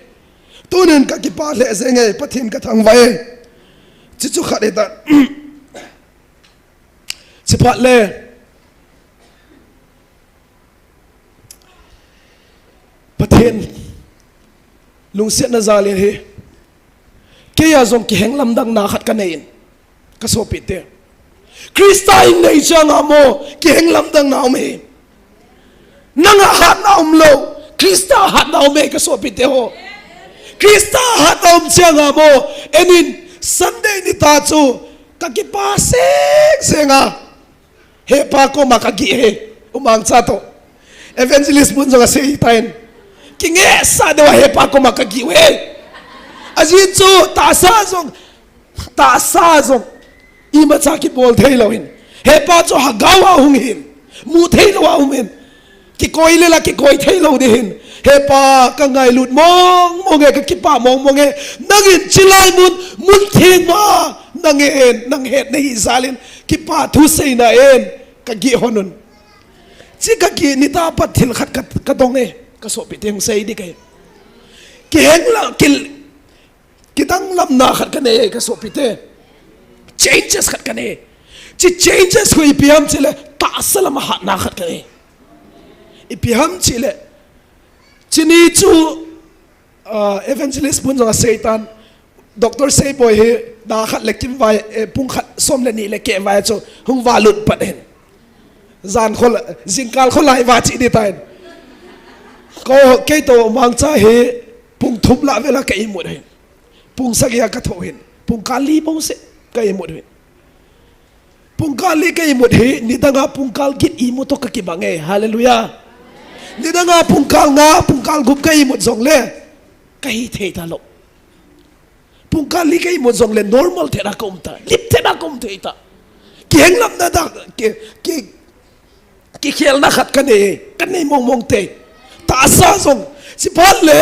Tunin kakipah lheh jenge, Pathen kathangvah e. Chuchu khat ahitan. Chuphat le. Pathen lungsetna jal in hi. Keiya jong kiheng lamdangna khat kanei in. Kasopite. Christa in nei chang a mo, kiheng lamdangna um hi. Nanga hatna umlou, Christa hatna um e kasopite ho. Christa hatna um chang a mo, enin Sunday nita chu kakipah seng seng a. Hepa koma kagih e, umangcha toh. Evangelist bun jong asei tan. Kingehsah deuh a hepa koma kagih e. Ajeh chu tahsa jong, tahsa jong. Imacha kibol theilou hin. Hepa chu lhagao a hung hin. Mu theilou a um hin. Kikoi le la kikoi theilou ding hin. Hepa kangailut mong mong e, kakipah mong mong e. Nangin chilai mun, mun theng ma. Nangin, nang hetna hi jal in. Kipah thu seina in. Kagih hon un. Chi kagih nita pat thil khat ka, kadong e. Kasopite hung sei ding kahi. Kiheng la, kil, kidang lamna khat kanei e kasopite. Changes khat kanei. Chi changes khu ipi ham chile tahsa lama hatna khat kanei. Ipi ham chile. Chuni chu, ah, evangelist bun jong asei tan. Doctor Seiboi hi, da khat le kimvai, eh, pung khat som le ni le kehvai chu, hung valut pat hin. Jan kho la, jingkal kho lai va chi ding tan. Ko, kei toh umangcha hi, pung thum lah vela ka imut hin. Pung sagi a kathoh hin. Pungkal li bouseh ka imut hin. Pungkal li ka imut hi, nidanga pungkal get imut toh kakibang e. Hallelujah. Nidanga pungkal nga, pungkal gup ka imut jongle. Kahi thei talou. Pungkal li ka imut jongle normal thei a ka um ta. Lip thei a ka um thei ta. Kiheng lamna da, ki, ki, kikhelna khat kanei, kanei mong mong te. Tahsa jong, chuphat le,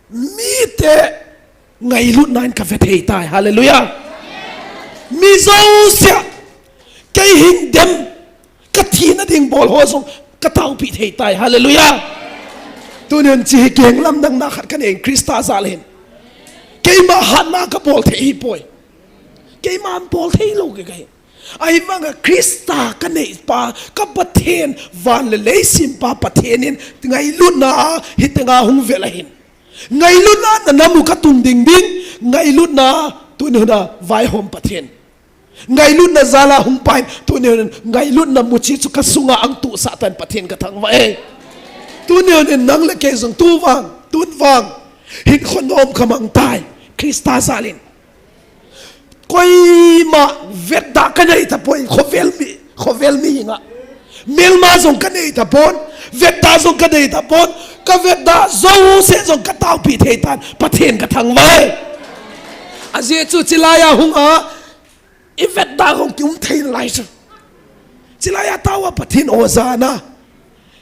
mite ngailutna in kave thei tai. Hallelujah. Mi jouse, kei hing dem, kathina ding bol ho jong, kataopi thei tai. Hallelujah. Tunin chi hi kiheng lamdangna khat kanei Christa jal hin. Keima hatna kabol thei hipoi. Keima bol theilou kei kahi. Ahivanga Christa kaneipa, ka Pathen, van le lei sempa Pathen in, ngailutna, hitenga hung vel ahin. Ngailutna, na namu katun ding ding, ngailutna, tuni huna, vaihom Pathen. Ngailutna jala hung pai, tuni huna, ngailutna muchi chu kasunga ahung tusah tan Pathen kathangvah e. Tuni huna, nang le kei jong tu vang, tun vang, hinkho nom kamang tai, Christa jal in. Koima vetda kanei tapoi, khovel mi, khovel mi hinga. Melma jong kanei tapon, vetda jong kanei tapon, kavetda jouse jong kataopi thei tan, Pathen kathangvah e. Ajeh chu chilai a hung a, ivetda jong kium thei nalai chu. Chilai a tao a Pathen o jana.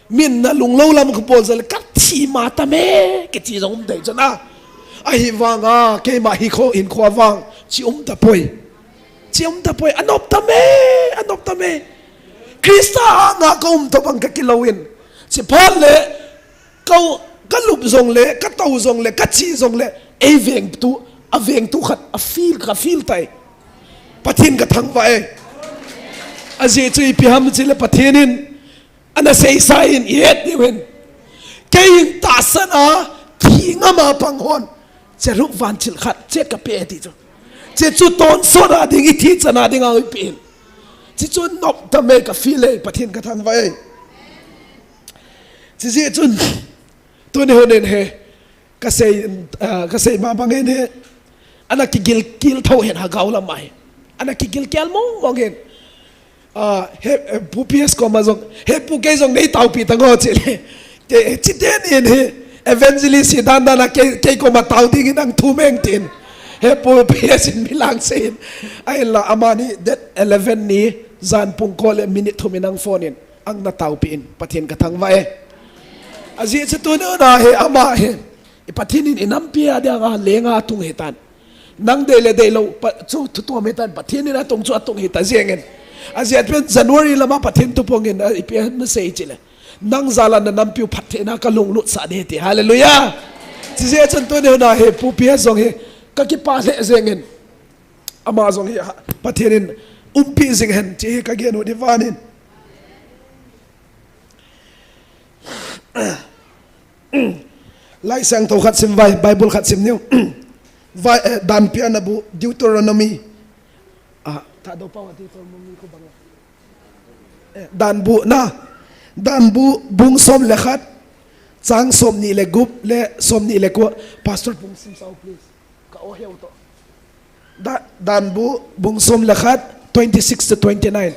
Min na lunglou lam kabol jongle, kathi ma tame, kiti jong um thei chun a. Ahivanga, keima hi kho, hinkho vang, chi um tapoi. Chi um tapoi, anop tame, anop tame. Christa anga ka um tobang kakilou in. Chuphat le, ka, kalup jongle, katou jongle, kachi jongle, ei vengtu, avengtu khat, afeel, kafeel tai. Pathen kathangvah e. Ajeh chu ipi ham chile Pathen in, ana seisa in ihet diu hin. Kei in tahsan a thi ngam a pang hon. Cherub vantil khat chet kapeh ti chu. Che chu tonsot a ding ithi chan a ding a ipi in. Che chu nop tame kafeel e Pathen kathangvah e. Che jeh chun tuni hon in he. Kasei, ah, kasei ma bang in hi. Ana kigil kel tho hin lhagao lam a hi. Ana kigil kel mong mong hin. Ah, he, eh, Pu P S koma jong, he Pu kei jong nei taopi tango chile. Kei, chiten in hi. Evangelist hi dan dan a kei, kei koma tao ding in ahung thum eng tin. He Pu P S in mi lang sei in. Ahinla amani date eleven ni jan pung ko le minute thum in ahung phone in. Ahung na taopi in. Pathen kathangvah e. Ajeh chu tuni huna hi ama hi, i Pathen in i nampi a dinga lenga atung hitan. Nang dei le deilou, pa, chu thutuam hitan, Pathen in atung chu atung hita jengin. Ajeh chu January lama Pathen thupong in, a, ipi ana sei chule. Nang jal a na nampiu phattheina kalunglut sah ding ti. Hallelujah. Chijeh chun tuni huna hi, Pu Pi jong hi, kakipah lheh jengin. Ama jong hi, ha, Pathen in umpi jing hen, ti hi kagen u di vanin. Laisiangthou khat sim vai, Bible khat sim niu. Vai, eh, Danpi a nabu, Deuteronomy. Ah, ta do pa wa Deuteronomy ko bang. Eh, Danbu na. Danbu bung som le khat. Chang som ni le gup le som ni le ko. Pastor Pung sim sao, please. Ka o heu to. Da, Danbu bung som le khat, twenty-six to twenty-nine.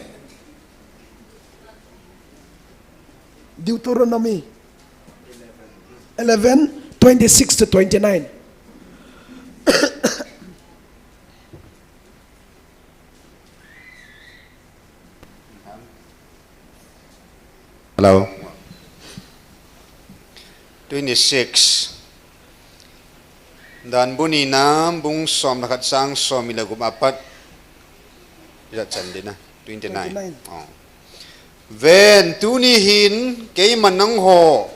Deuteronomy eleven, twenty-six to twenty-nine. Hello. Twenty-six. Danbu nina, bung som le khat chang som ni le gup apat. Ijat chan ding na. Twenty-nine. Twenty-nine. Oh. Ven, tuni hin, keiman nangho,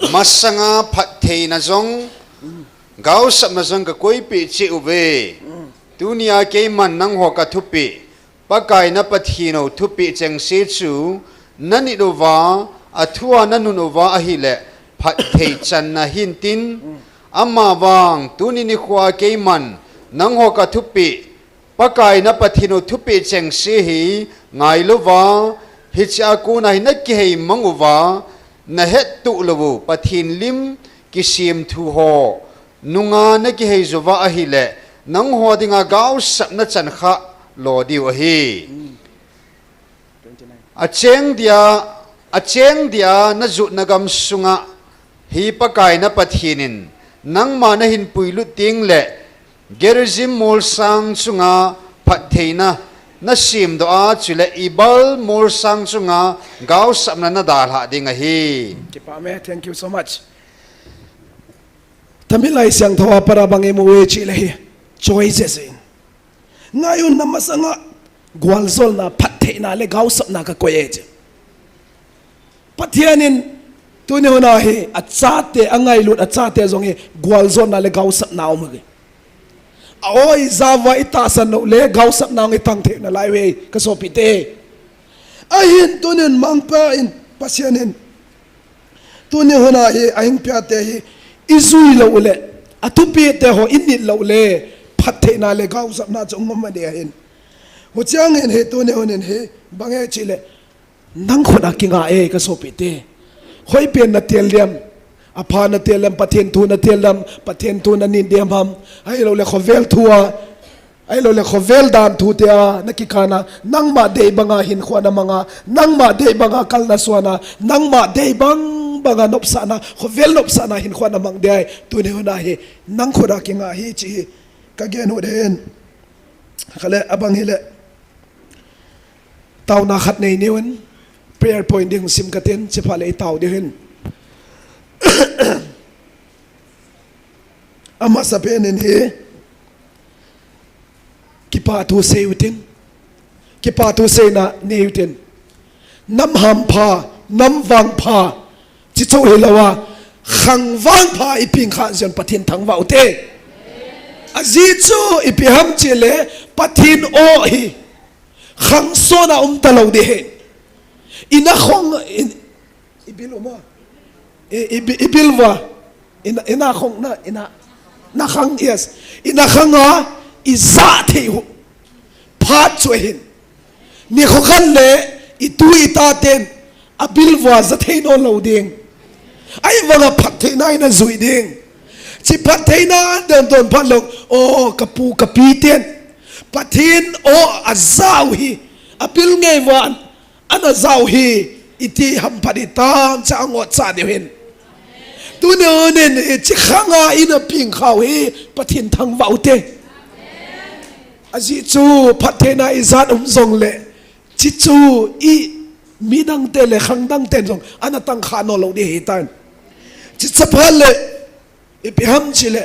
masanga phattheina jong, gaosapna jong kakoipeh cheh uve. Tunia keiman nangho kathupeh, Pakai na Pathen u thupeh chengse chu, nanit uva, athua nanun uva ahile, phatthei channa hintin, amavang, tuni nikhoa keiman, nangho kathupeh, Pakai na Pathen u thupeh chengse hi ngailouva, hichea kona hi nakihei mang uva, nahettoh lou u, Pathen lim kisemthu ho, nunga nakihei jouva ahile, nangho dinga gaosapna chan kha lo diu ahi. Acheng dia, acheng dia najotna gam sunga hi Pakai na Pathen in, nangma nahin puilut tengle, Gerizim molsang chunga phattheina nasemdoh a, chule Ebal molsang chunga gaosapna nadalhah ding ahi. Kipah me, thank you so much. Tamilai Siangthou a pat a bang imu uve chule hi, choices in. Ngai un, na masanga gualjolna, phattheina le gaosapna kakoi e ti. Pathen in tuni huna hi achate, angailut achate jong hi gualjolna le gaosapna um e. A-o ijat uva itahsan lou le gaosapna hung itang thei nalai uve, kasopite. Ahin tunin mangpa in, Pathen in tuni huna hi ahing piate hi ijui lou le, athupeh te ho init lou le, phattheina le gaosapna chu hung um ding ahin. Hucheng in hi tuni hunin hi bang e chule, nang khut a kinga e, kasopite. Hoipen natel dem, apha natel dem, Pathen thu natel dem, Pathen thu nanit dem ham, ahiloule khovel thu a, ahiloule khovel dan thu te a nakikana, nangma dei banga hinkhoa namanga, nangma dei banga kal nasuana, nangma dei bang banga nopsahna, khovel nopsahna hinkhoa namang ding ahi. Tuni huna hi nang khut a kinga hi chi hi kagen u ding ahin. Kale, abang hile, taona khat nei niuvin, prayer point ding sim katin, chuphat le itao diu ahin. Amasapen in hi, kipathu sei utin, kipathu seina nei utin. Nam hampha, nam vangpha, chichu hilouva, khang vangpha ipeng kha jeh un Pathen thangvah ute. Ajeh chu ipi ham chule, Pathen o hi khang sona um talou ding ahi. Ina khong, in, ibil u mo. I, i, ibil uva. Ina, ina khong na, ina, nakhang, yes. Ina khanga ija thei u phat chu ahin. Nikho khat le itu itaten abil uva ja thei nailou ding. Ahivanga phattheina ina jui ding. Chi phattheina adon don phat lou. O, kapu kapiten Pathen o ajau hi, abil ngei uva ana jao hi, iti hamphat hitam, cha angot cha diu hin. Tuni unin, hichi khanga ina peng khau hi, Pathen thangvah ute. Ajeh chu, phattheina ijat um jongle, chichu i midang te le khang dang ten jong, ana tang kha nailou ding ahitan. Chuche phat le, ipi ham chule,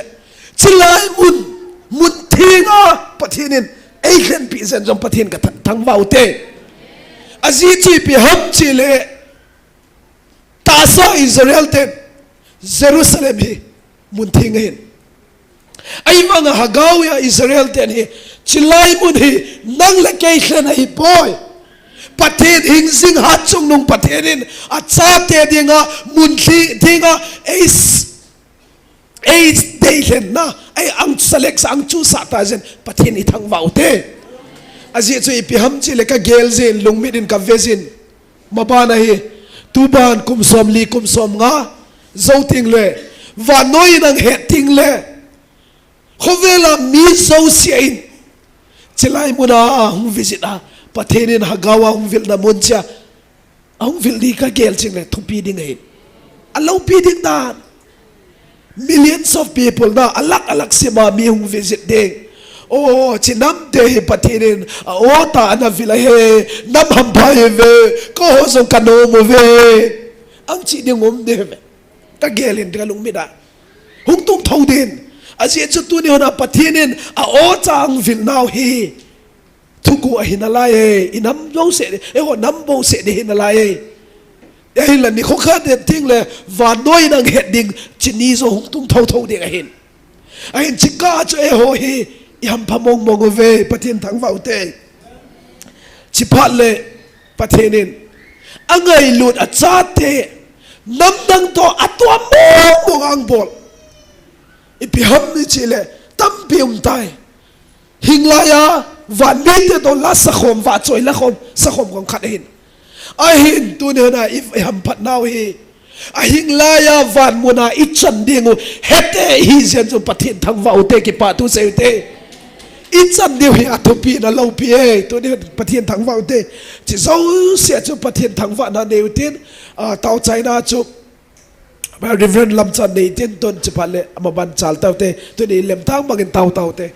chulai mun, mun thenga Pathen in eilhenpi jeng jong Pathen kathangvah u te. Ajeh chu ipi ham chule, tahsa Israel ten Jerusalem hi mun theng ahin. Ahivanga Haggai a Israel ten hi, chulai mun hi nang le kei lhen ahipoi. Pathen hingjing hat chungnung Pathen in achate dinga mun thenga ei, ei deilhenna, ei angsa leksa angchusah ta jeng Pathen ithangvah u te. Ajeh chu ipi ham chule kagel jin, lungmit in kave jin. Maban ahi, tuban kum somli kum somnga jou tengle, vannoi in ahet tengle, khovel a mi jouse in chulai muna ahung visit a, Pathen in Haggai a hung vilna mun chea ahung vil ding kagel tengle thupi ding ahi. Aloupi ding dan. Millions of people na, alak alak sima mi hung visit ding. O, hiche namte hi Pathen in a-o tah a ana vil ahi, nam hampha ahiuve, keiho jong kanom uve, ahi ti ding um ding ahiuve. Kagel in kalungmit a hung tung thou ding. Ajeh chu tuni hun a Pathen in a-o tah a ahung vil nau hi thuguh ahi nalai e, inam jouse, eiho nam bouseh ding ahi nalai e. Ahinla nikho khat het tengle vannoi in ahet ding, hiche ni jong hung tung thou thou ding ahin. Ahin hiche kah chu eiho hi ihampha mong mong uve, Pathen thangvah u te. Hiche phat le Pathen in angailut achate namdang toh atuam mong mong a ahung bol. Ipi ham itileh tampi umtai. Hinglai a van mite toh la sakhom, vahchoi la khom, sakhom kong khat ahin. Ahin tuni hun a i, ihamphat nau hi, ahinglai a van mun a ichan ding u hete ihi jeh chun Pathen thangvah u te, kipathu sei u te. Ichan diu hi athupi na loupi e, tuni hun Pathen thangvah u te. Hiche jouse chu Pathen thangvahna nei u tin, a, tao chaina chu Reverend Lamchan nei tin, tun hiche phat le amaban chal tau te, tuni lemtang bangin tao tau te.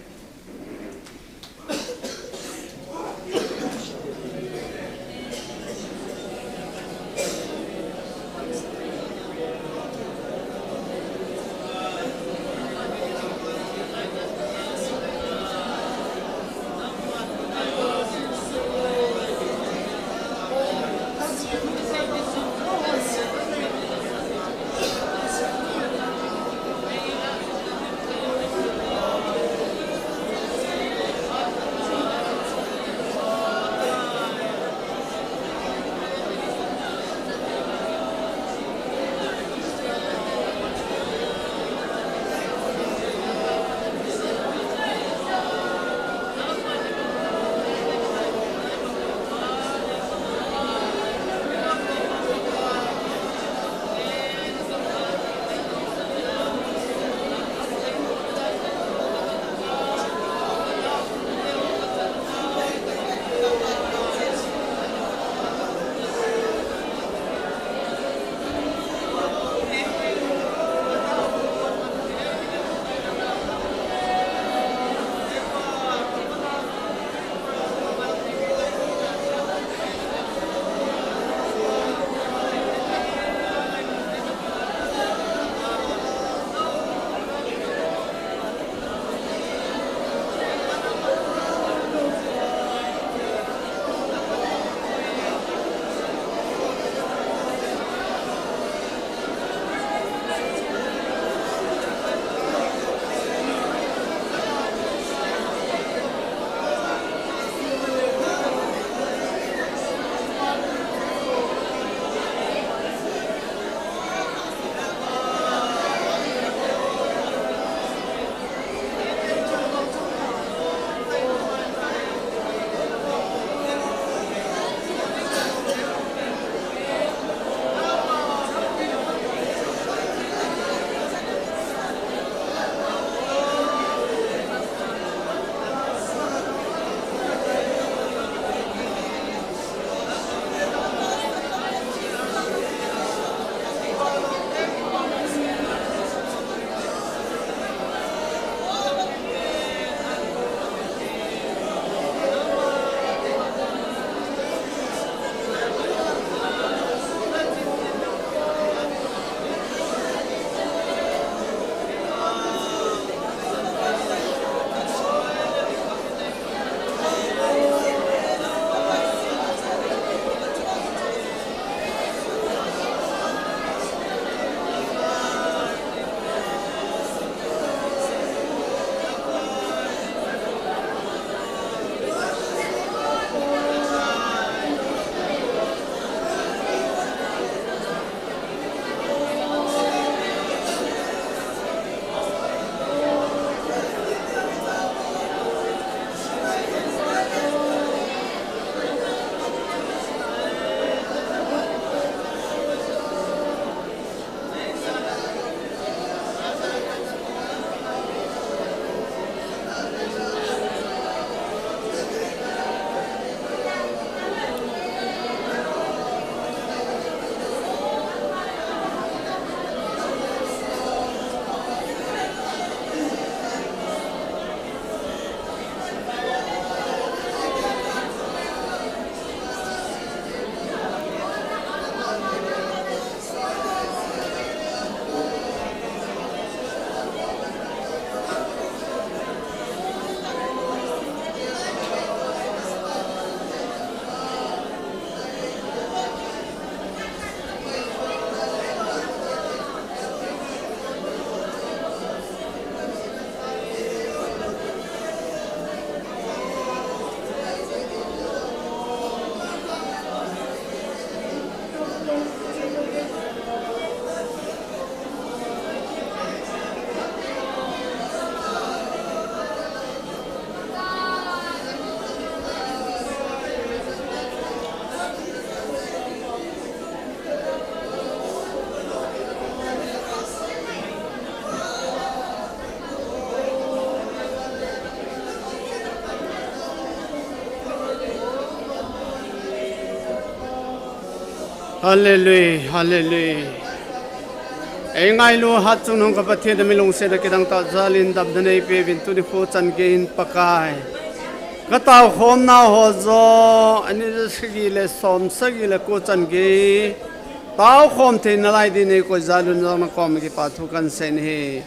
Hallelujah, hallelujah. Ei ngailu hatchungnung ka Pathen, na min lungsetna kidang tah jalin damna neipeuvin tuni kho chan geiyin Pakai, ka taokhomnau ho jong ani ja sagi le som sagi le ko chan gei taokhom thei nalai din neikoi jalun jong na koma kipa thu kahin sei ahi.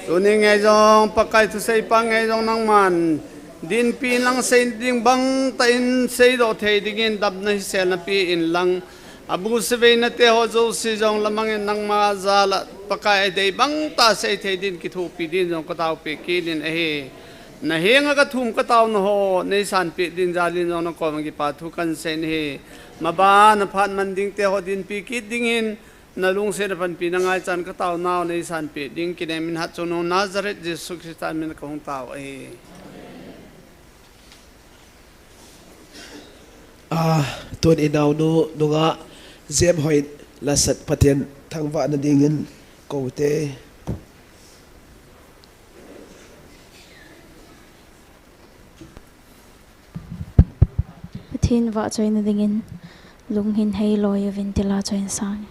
Tuni ngei jong Pakai thusei pa ngei jong nangman dinpi in lang sei ding bang tah in seidoh thei dingin damna hiselna pi in lang, abu seveina te ho jouse jong lamang in nangma jal a Pakai adei bang tah sei thei din kithopi din jong ka taopi kit in ahi. Na henga ka thum ka taona ho neisanpeh din jalin jong na koma kipa thu kahin sei ahi. Mabana phat man ding te ho dinpi kit dingin, na lungsetna panpina ngaichan ka taonau neisanpeh ding kinem in hatchungnung Nazareth Jesu Christa min ka hung tao ahi. Ah, tun i naonu nungah Jem Hoin lasat Pathen thangvahna dingin kou te. Pathen vahchoina dingin, Lunghin heiloi uvin, ti la choi in sang.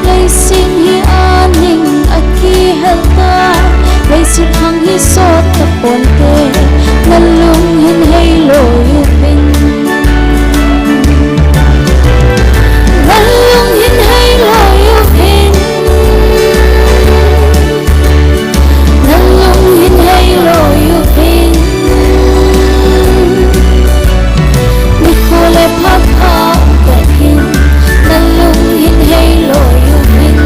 Leiset hi aning akihel ta, leiset thang hi sot ta ponte, na lunghin heiloi uvin. Na lunghin heiloi uvin. Na lunghin heiloi uvin. Nikho le phat a kahin, na lunghin heiloi uvin.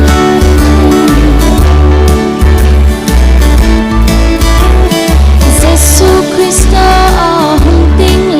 Jesu Christa ahung ding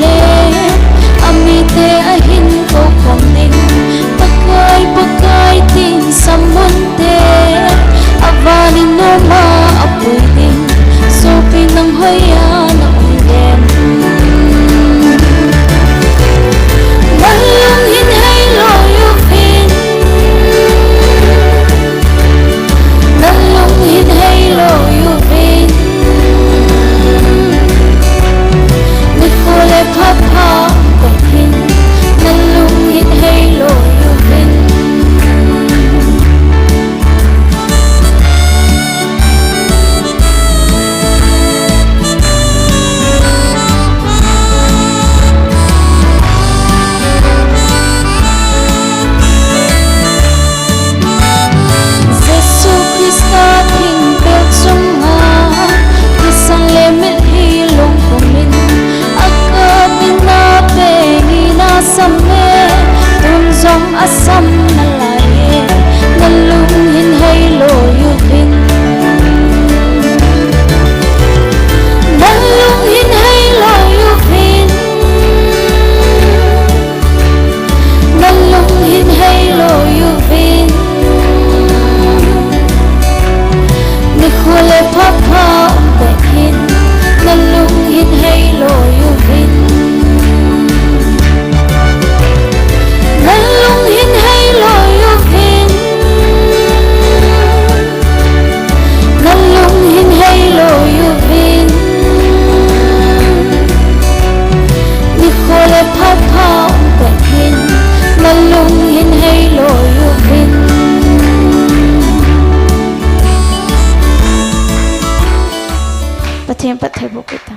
Pathe bo kita.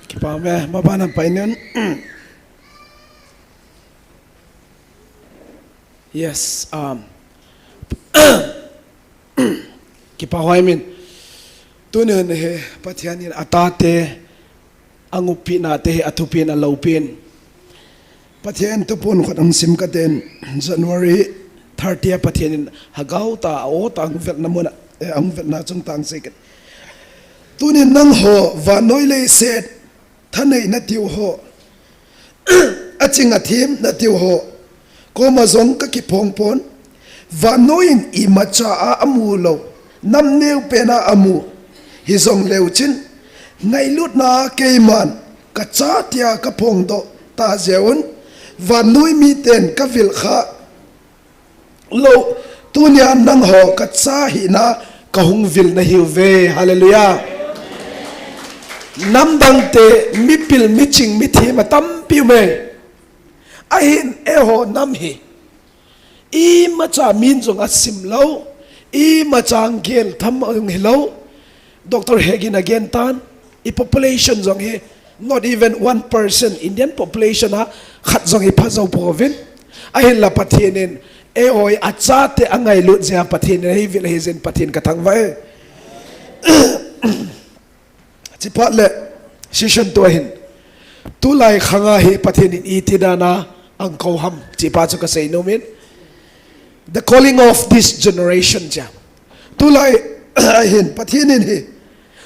Kipa me, mabana painun. Yes, um, kipa huai min. Tunin he, Pathian in atate, angupina te he, athupin, aloupin. Pathian tupun khot ang sim katen, January thirty a Pathian in hagau ta, a o ta, ang vetna muna, eh, ang vetna chung tang se ket. Tunin nangho, vannoi leiset, thanei natiu ho. Aching athim natiu ho. Koma jong kakiphong pon. Vannoi in imacha a amu lou. Nam neo pena amu. Hijong leu chin. Ngailutna keiman. Kacha tia kaphong doh. Ta jeun. Vannoi miten kavil kha. Lou, tunia nangho kacha hina kahung vil nahiuve. Hallelujah. Namdang te mipil, miching, mithim atampi ume. Ahin eiho nam hi. Imacha min jong asim lou. Imacha gel tham jong hilou. Doctor Hegin agen tan. I population jong hi. Not even one percent Indian population a khat jong hi pha jou pouvin. Ahinla Pathen in, eiho achate angailut jeh a Pathen in eivil ahi jeh in Pathen kathangvah e. Chuphat le, session tu ahin. Tulai khanga hi Pathen in iti dan a angkou ham. Chupa chu kasei nom in. The calling of this generation chia. Tulai ahin Pathen in hi.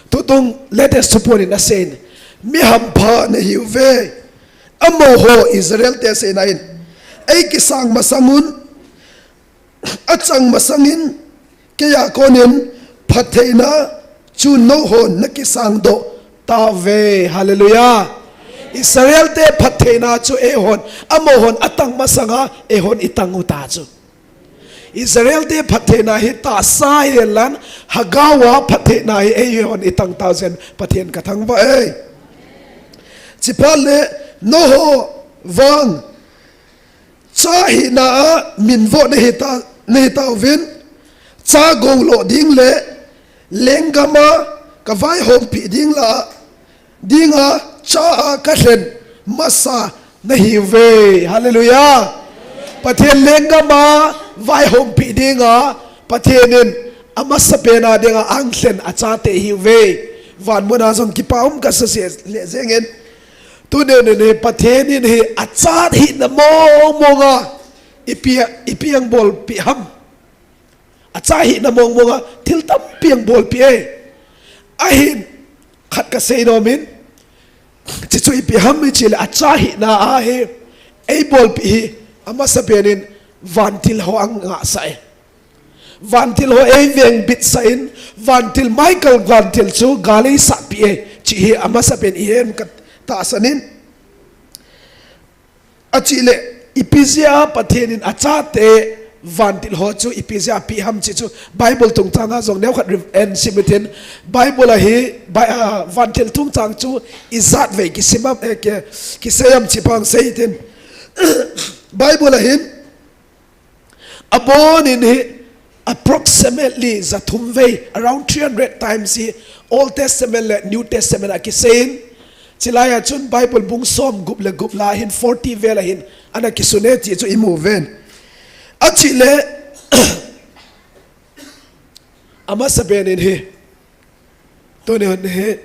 Tutung latest thuphon in asei in. Mi hampha nahiuve. Amaho Israel te seina in. Eikisang masang un. Achang masang in. Keija konin phattheina chu nangho nakisang doh tauve. Hallelujah. Israel te phattheina chu eihon. Amahon atang masanga eihon itang u ta chu. Israel te phattheina hi tahsa hihen lang, hagao a phattheina hi eihon itang tau jeh in Pathen kathangvah e. Chuphat le nangho vang cha hina a minvo nahi ta, nahi tauvin, cha goulo ding le lenggam a kavaihompi ding la dinga cha a kalhen masa nahiuve. Hallelujah. Pathen lenggam a vaihompi dinga Pathen in amasapen a dinga anglhen achate hiuve. Vanmun a jong kipa um kasa sese le jeng in. Tunin hi Pathen in hi achat hina mong mong a ipi, ipi angbolpi ham. Acha hina mong mong a thil tampi angbolpi e. Ahin khat kasei nom in. Chuchu ipi ham ichi le acha hina a hi eibolpi hi amasapen in vantil ho angahsah e. Vantil ho eivengbitsah in vantil Michael vantil chu gal eisahpi e. Chi hi amasapen ihen katahsan in. Achi le, ipi jeh a Pathen in achate vantil ho chu ipi jeh a api ham chi chu Bible tungchang a jong neokhat ri-, en sim itin Bible a hi, Bi-, ah, vantil tungchang chu ijat vei kisim am, eh, ki, kisei am chi pang sei itin. Bible a hin, Abon in hi approximately jathum vei, around three hundred times hi Old Testament le New Testament a kisei in, chulai a chun Bible bung som gup le gup la hin forty vel a hin ana kisun e ti chu imu uvin. Achi le, amasapen in hi, Tunin hi,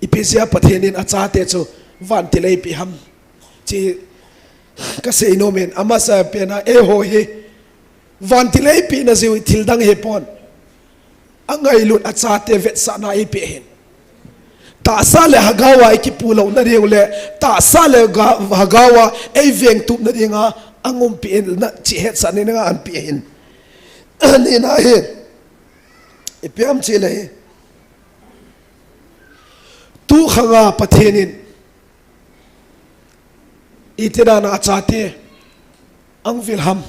ipi jeh a Pathen in achate chu vantil eipi ham. Chi kasei nom in, amasapen a eiho hi vantil eipina jeh u thil dang hipon. Angailut achate vetsahna eipe hin. Tahsa le hagao a eikipulouna diu le, tahsa le ga-, hagao a eivengtupna dinga, angumpi in na chi hetsahna dinga anpe hin. Nina hi. Ipi ham chi le hi. Tu khanga Pathen in. Iti dan a achate. Angvil ham.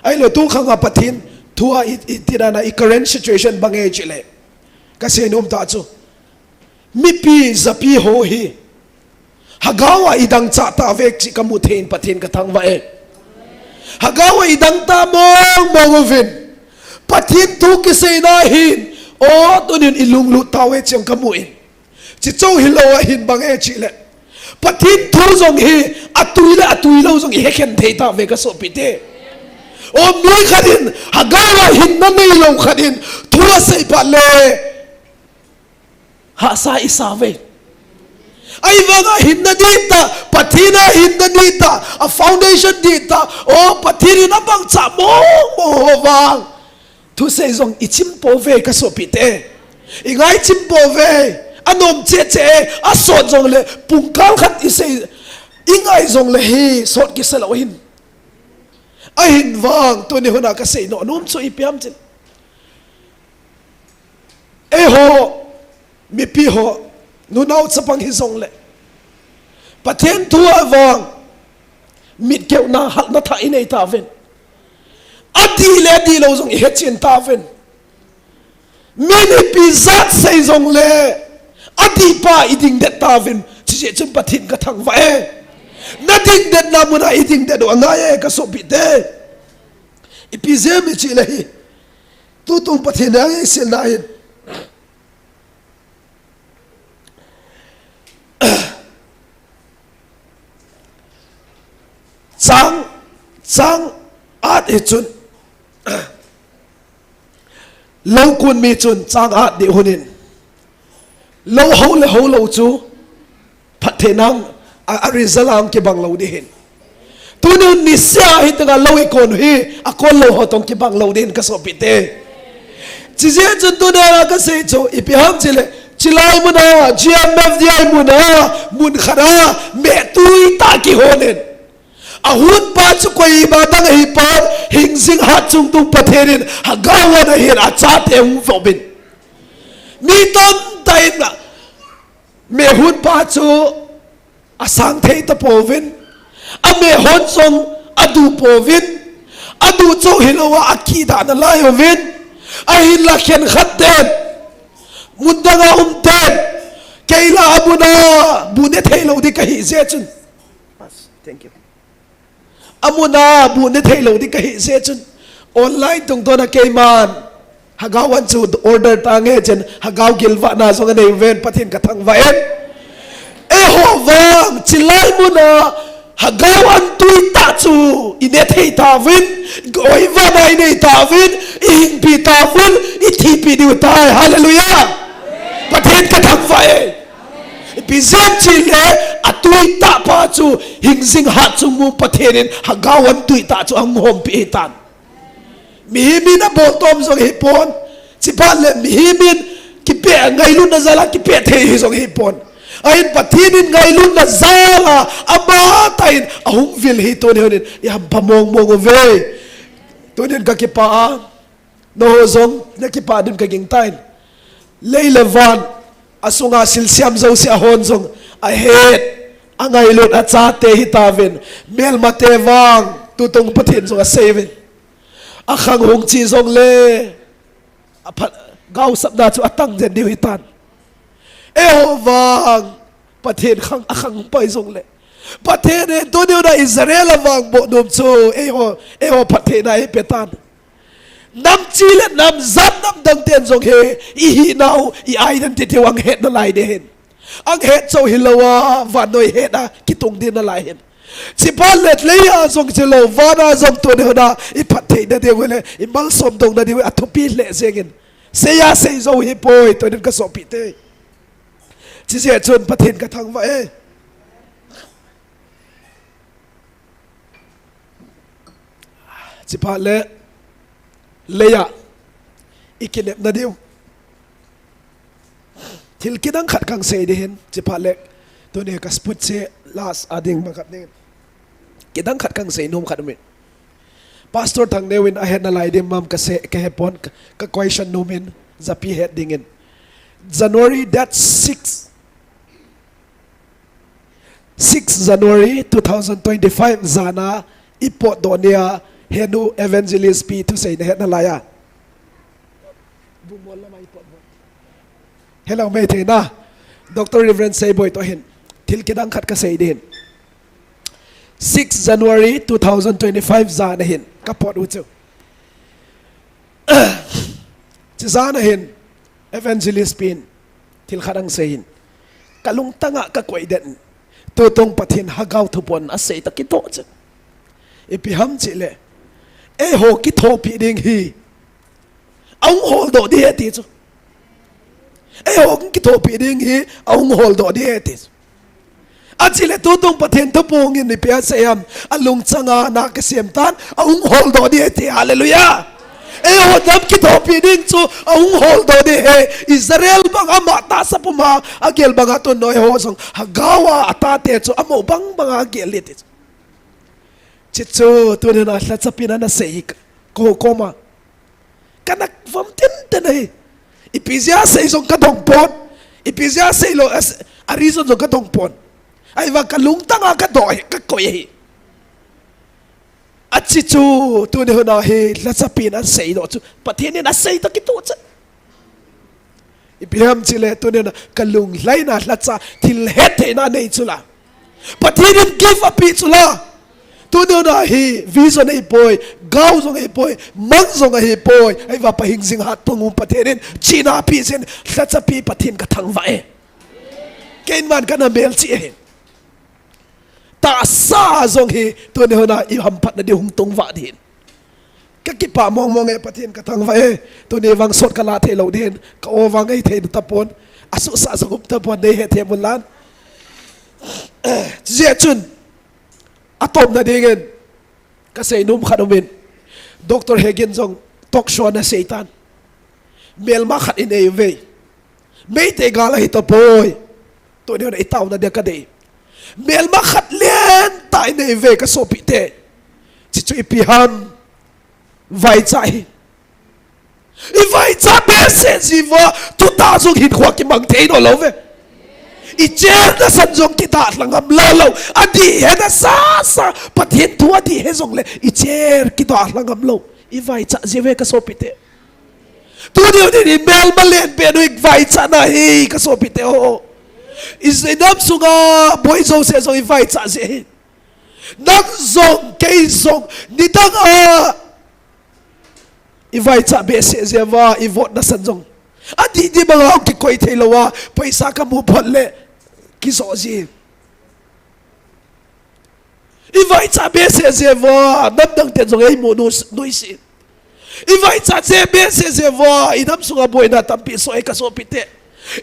Ahilou tu khanga Pathen. Thua i, iti dan a i current situation bang e chi le. Kasei nom ta chu. Mipi japi ho hi. Hagao a idang chah tauve chi kamu thei in Pathen kathangvah e. Hagau a idang ta mong mong uvin. Pathen thu kiseina hin. O, tunin ilunglut tauve cheng kamu in. Chicho hilou ahin bang e chile. Pathen thu jong hi atui le atui lou jong ihe khen thei tauve kasopite. O, mi khat in, Hagau a hinna neilou khat in, thu asei phat le. Hahsa isa uve. Ahivanga hinna ding tah, Pathen a hinna ding tah, a foundation ding tah, o Pathen in abang cha mong mong ho vang. Thusei jong ichim pouve kasopite. Ingai chim pouve, anom cheh cheh, asot jongle, pungkal khat isei, ingai jongle hi, sot kisa lou hin. Ahin vang, tuni huna kasei nom chu ipi ham chile. Eiho, mipi ho, nunao chapang hijongle. Pathen thu a vang, mitkeuna halna thah inei tauvin. Adih le adih lou jong ihetchen tauvin. Min ipi jat sei jongle, adih pa iding det tauvin. Chijeh chun Pathen kathangvah e. Nading detna muna iding det u angai e kasopite. Ipi jeh ham ichile hi. Tutung Pathen in eisilna hin. Chang, chang at hi chun. Lou kun mi chun chang at ding hun in. Lou hou le hou lou chu. Phatthei nang a, a result ang kibang lou ding hin. Tuni nisea hiteng a lou ikon hi, akon lou ho toh kibang lou ding hin kasopite. Chijeh chun tuni a kasei chu, ipi ham chile, chilai muna, G M F D I muna, mun khat a, mehtui tah kihon in. Ahunpa chu koima dang ahi pon, hingjing hatchungtung Pathen in, Hagau a ana hin achate hung vop in. Mi tamtah in, Mehon pa chu asang thei tapouvin, amehon jong aduh pouvin, aduh chou hilou a akidah nalai uvin, ahinla khenkhat ten, mun dang a um ten, kei la amun a buh ne theilou ding kahi jeh chun. Thank you. Amun a buh ne theilou ding kahi jeh chun, online tungtawn a keiman Hagau an chu order tange chun, Hagau gilvahna jong anei uvin, Pathen kathangvah in. Eiho vang, chilai mun a Hagau an tui tah chu ine thei tauvin, oivana inei tauvin, ihingpi tauvin, ithipi diu tai. Hallelujah. Pathen kathangvah e. Ipi jeh ham chule, atui tah pa chu hingjing hatchung mu Pathen in Hagau an tui tah chu ahung hompi ahitan. Mihem in abol tom jong hipon. Chuphat le mihem in kipeh ngailutna jal a kipeh thei hi jong hipon. Ahin Pathen in ngailutna jal a amatah in ahung vil hi tuni hin ihampha mong mong uve. Tuni hin kakipah a. Nangho jong nakipah diu kaging tan. Lei le van, asunga silsiam jouse ahon jong, ahet, angailut achate hitauvin, melmate vang, tutung Pathen jong asei uvin. Akhang hung chi jongle, aphat, gaosapna chu atang jen diu hitan. Eiho vang, Pathen khang, akhang pai jongle. Pathen in tuni hin Israel a vang boh nom chu, eiho, eiho phattheina eipe tan. Nam chi le nam jat nam dang ten jong hi, ihinau, i identity u ahet nalai ding hin. Ahet chou hilou a, vannoi het a, kitung ding nalai hin. Chuphat le lei a jong chilou, van a jong tuni hin, iphatthei nadiu le, imalsom dong nadiu, athupi lheh jeng in. Seiya sei jou hipoi, tuni hin kasopite. Chijeh chun Pathen kathangvah e. Chuphat le, lei a, ikinepna diu. Thil kidang khat kasei ding hin, chuphat le, tuni kasput che last a ding bang khat ding. Kidang khat kasei nom khat umin. Pastor Thangneo in ahet nalai ding ham kase, kahepon, ka, ka question nom in, japi het ding in. January date six, six January two thousand twenty-five jan a ipotdoh nia, Henu Evangelist pi thusei nahet nalai a. Bungmol lama ipotdoh. Hello, Meitei na. Doctor Reverend Seiboi toh hin. Thil kidang khat kasei ding hin. six January two thousand twenty-five jan ahin ka pot u chu. Chi jan ahin evangelist pin thil khat ahung sei in, ka lungtang a ka koi den, tutung Pathen Lhagao thupon asei toh kitoh chu. Ipi ham chih le, eiho kithopi ding hi ahung holdoh ding ahi ti chu. Eiho kithopi ding hi ahung holdoh ding ahi ti chu. Achi le tutung Pathen thupon in ipi asei ham, alungchang a na kisem tan, ahung holdoh ding ahi ti, hallelujah. Eiho dam kithopi ding chu ahung holdoh ding ahi. Israel bang ama tahsa puma agel banga tun eiho jong Lhagao a atate chu amaho bang banga agel ding ahi ti chu. Chi chu tuni na lhachapi na na sei ko koma. Ka na vom tenten ahi. Ipi jeh a sei jong ka dong pon. Ipi jeh a sei lou, a reason jong ka dong pon. Ahivang ka lungtang a ka dong ahi, ka koi ahi. Achi chu tuni hun a hi lhachapi na sei lou chu Pathen in asei toh kitoh chu. Ipi ham chih le tuni na ka lunglhaina lhacha thil hettheina nei chu la. Pathen in gift api chu la. Tuni na hi vision ahipoi, gao jong ahipoi, mang jong ahipoi. Ahivang pa hing jing hat pung um Pathen in chihna api jin lhachapi Pathen ka thangvah e. Keiman ka na melchih ahi. Tahsa jong hi tuni hun a i hamphatna ding hung tungvah ding. Ka kipah mong mong e Pathen ka thangvah e. Tuni vang sot ka la thei lou ding. Ka o vang ei thei tapon. Asuhsah jong um tapon nei hethem un lang. Jeh chun atopna dingin ka seinom khat um in. Doctor Hagin jong talk show na sei tan. Melma khat i nei uve. Meitei gal ahi tapoi. Tuni na i taona dia ka dei. Melma khat lentah i nei uve ka sopite. Chi chu ipi ham. Vaicha hi. I vaicha behseh jeh uva, tuta jong hinkho kimang thei nailou ve. I chair nasan jong kidalha ngam lou lou. Adih he nasasa, Pathen thu adih he jongle, i chair kidalha ngam lou. I vaicha jeh uve ka sopite. Tuni u ni melma len pen u i vaicha na hi ka sopite ho. I, i nam sunga boi jouse jong i vaicha jeh hi. Nang jong, kei jong, nidang a i vaicha behseh jeh uva, i vote nasan jong adih dih banga hung kikoi thei lou a, paisa ka mu phot le kijoh ji. I vaicha behseh jeh uva, namdang ten jong ei mu nu, nuisih. I vaicha jeh behseh jeh uva, i nam sunga boina tampi soh e ka sopite.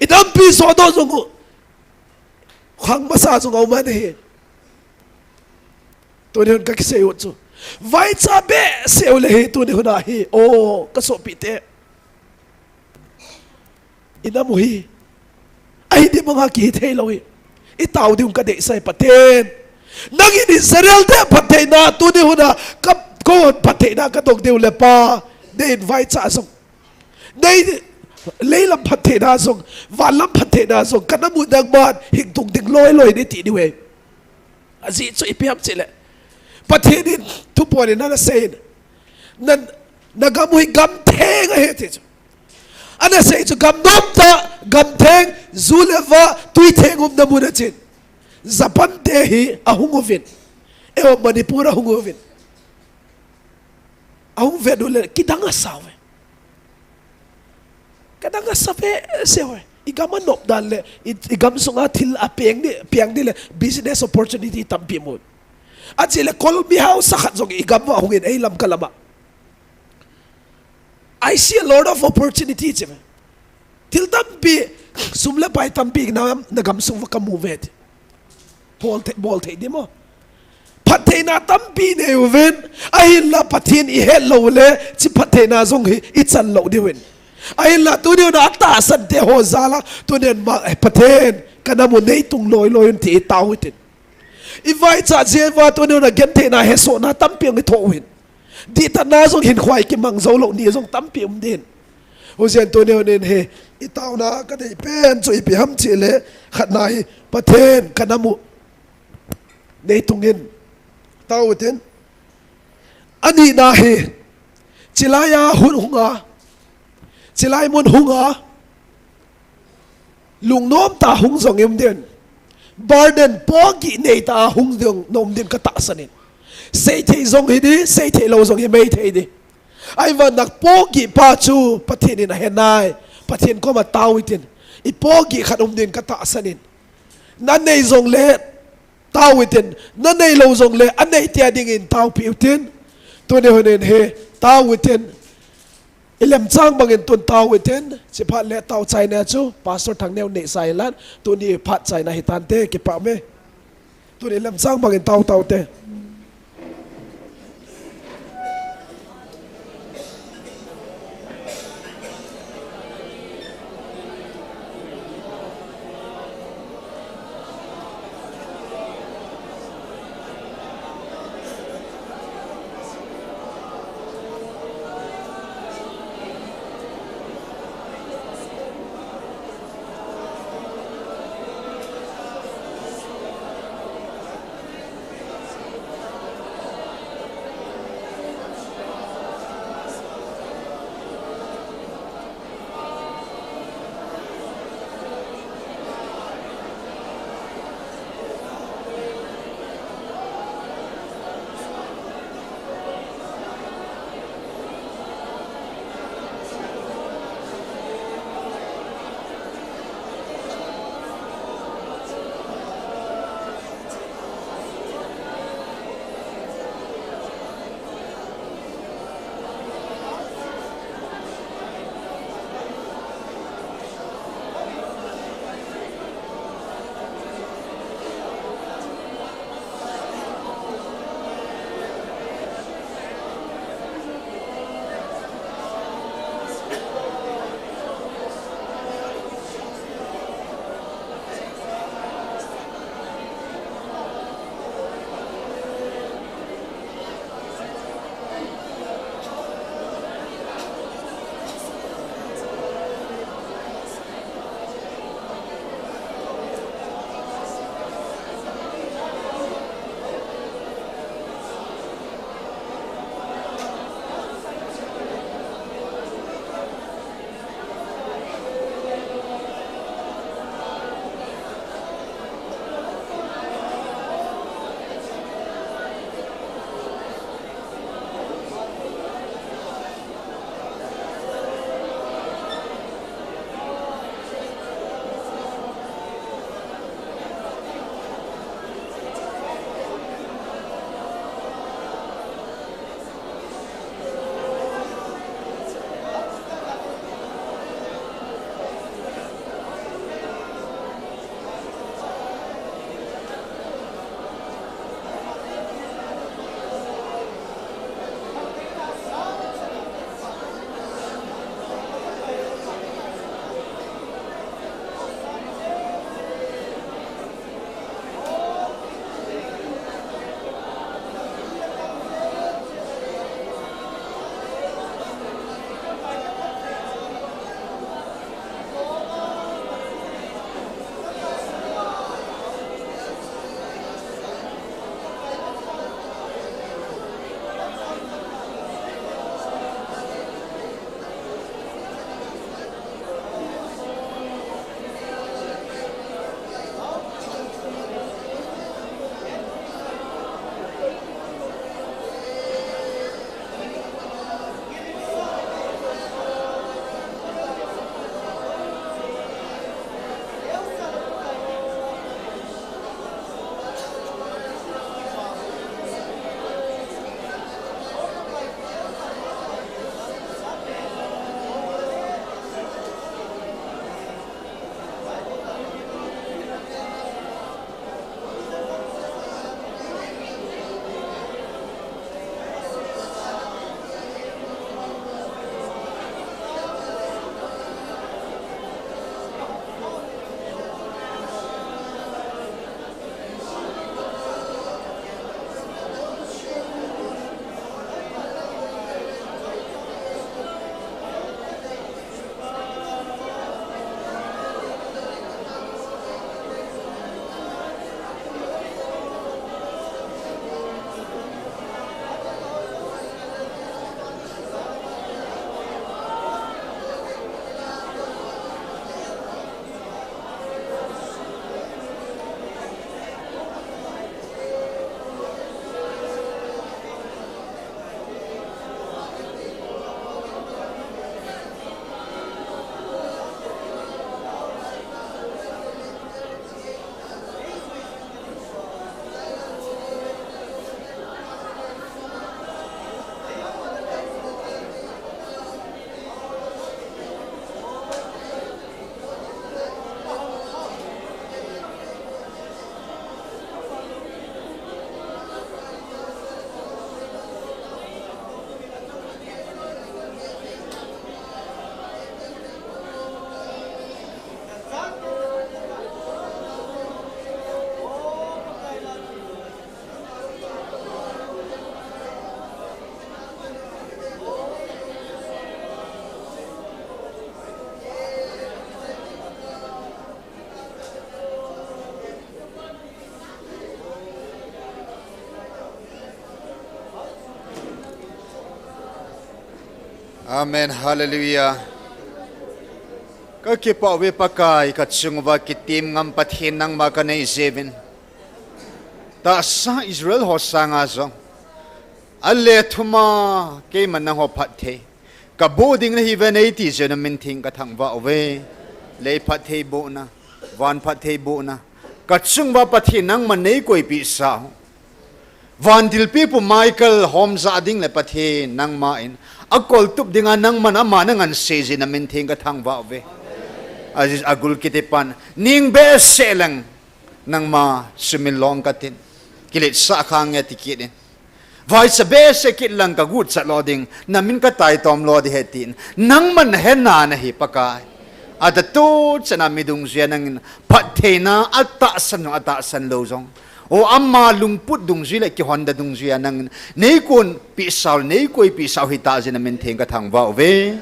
I nampi soh doh jong u. Khang masa jong a um ahi. Tuni hun ka kisei u chu. Vaicha behseh u le hi tuni hun a hi. O, ka sopite. I nam u hi. Ahi dih banga kihi thei lou hi. I tao ding ka deisah e Pathen. Nangin Israel te phattheina tuni hun a ka, ko phattheina ka dong diu le pa. Nei in vaicha jong. Nei, leilam phattheina jong, vanlam phattheina jong, ka na mu dang man, hing tung ding loi loi nei ti diu e. Ajeh chu ipi ham chih le. Pathen in thupon in ana sei in. Na, na gam u hi gam theng ahi ti chu. Ana sei chu gam nomtah, gam theng, ju le va, tui theng umna mun ahi chin. Japan te hi ahung uvin. Eiho Manipur ahung uvin. Ahung vet u le kidang asa uve. Kidang asa behseh uve. I gam a nop dan le, i, i gam sunga thil a peng ding, peng ding le business opportunity tampi mu. Achi le kol mihausa khat jong i gam uva hung in ei lam ka lam a. I see a lot of opportunity chi uve. Thil tampi, sum le pai tampi na, na gam sung uva ka mu uve ti. Bol thei, bol thei ding mo. Phattheina tampi nei uvin, ahinla Pathen i het lou le, chi phattheina jong hi i chan lou diu vin. Ahinla tuni na tahsan te ho jal a, tuni ma, eh, Pathen, ka nam u nei tung loi loi un ti i tao u tin. I vaicha jeh uva tuni na gentheina hesohna tampi hung i thoh uvin. Dihtah na jong hinkho a i kimang jou lou ni jong tampi um din. Hijeh in tuni u nin hi, i taona ka dei pen chu ipi ham chih le, khatna hi, Pathen ka nam u nei tung in, tao u tin. Anina hi, chilai a hun hung a, chilai mun hung a, lungnom tah a hung jong i um din. Burden pohgih neitah a hung ding na um din katahsan in. Seithei jong hi di, seithei lou jong hi mei thei di. Ahivangin pohgih pa chu Pathen in ahenai, Pathen koma tao hitin. Ipohgih khat um din katahsan in. Nanei jongle tao hitin, nanei lou jongle anei tia dingin taopeh utin. Tuni hun in hi tao hitin. Ilemchang bangin tun tao hitin, chuphat le tao chaina chu Pastor Thangneo neisah inlang, tuni phat chaina hitante, kipah e. Tuni ilemchang bangin tao taute. Amen. Hallelujah. Ka kipah uve Pakai, ka chung uva kitim ngam Pathen nangma ka nei jeh uvin. Tahsa Israel ho sanga jong. A le thuma, keiman nangho phatthei. Ka boh ding nahi uve nei ti jeh u na min theng ka thangvah uve. Lei phatthei bohna, van phatthei bohna. Ka chung uva Pathen nangman nei koipeh sah u. Van thilpipu Michael hom jah ding le Pathen nangma in a koltup dinga nangman ama na ngansei jeh in na min theng ka thangvah uve. A, a gul kiti pan, ning behseh leng nangma sumil long ka tin. Kiletsah khang nge ti kit in. Vaicha behseh kit lang ka guchat lo ding, na min ka taitom lo ding ahi tin. Nangman na hena nahi Pakai. A tah tu chana mi dungjuia nangin phattheina a tahsan jong a tahsan lou jong. O ama lungput dungjui le kihonda dungjuia nangin nei konpeh sah u, nei koipeh sah u hita jeh in na min theng ka thangvah uve.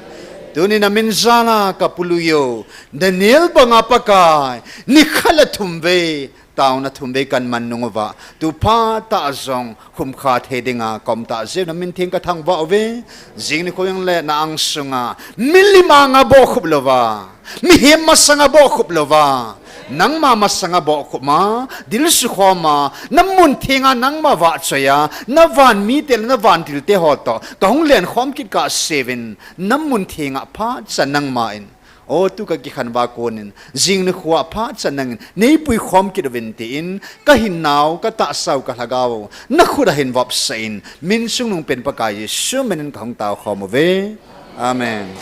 Tuni na min jal a ka pului u, Daniel banga Pakai, nikhat le thum vei, taona thum vei kan man nung uva, tu phat a jong khum kha thei dinga ka um tah jeh u na min theng ka thangvah uve. Jing nikho jong le na angsunga, milim anga bohkhup louva, mihem masanga bohkhup louva, nangma masanga bohkhup ma, dilsukhom a, na mun thenga nangma vahchoi a, na van mite le na van thilte ho toh ka hung lenkhom kit kah seuvin, na mun thenga phat cha nangma in, o tu ka kikhen uva konin, jing nikho a phat cha nangin nei puikhom kit uvin tin, ka hinnau, ka tahsau, ka lhagao na khut a hin vopsah in, min chungnung pen Pakai Jesu minin ka hung taokhom uve. Amen.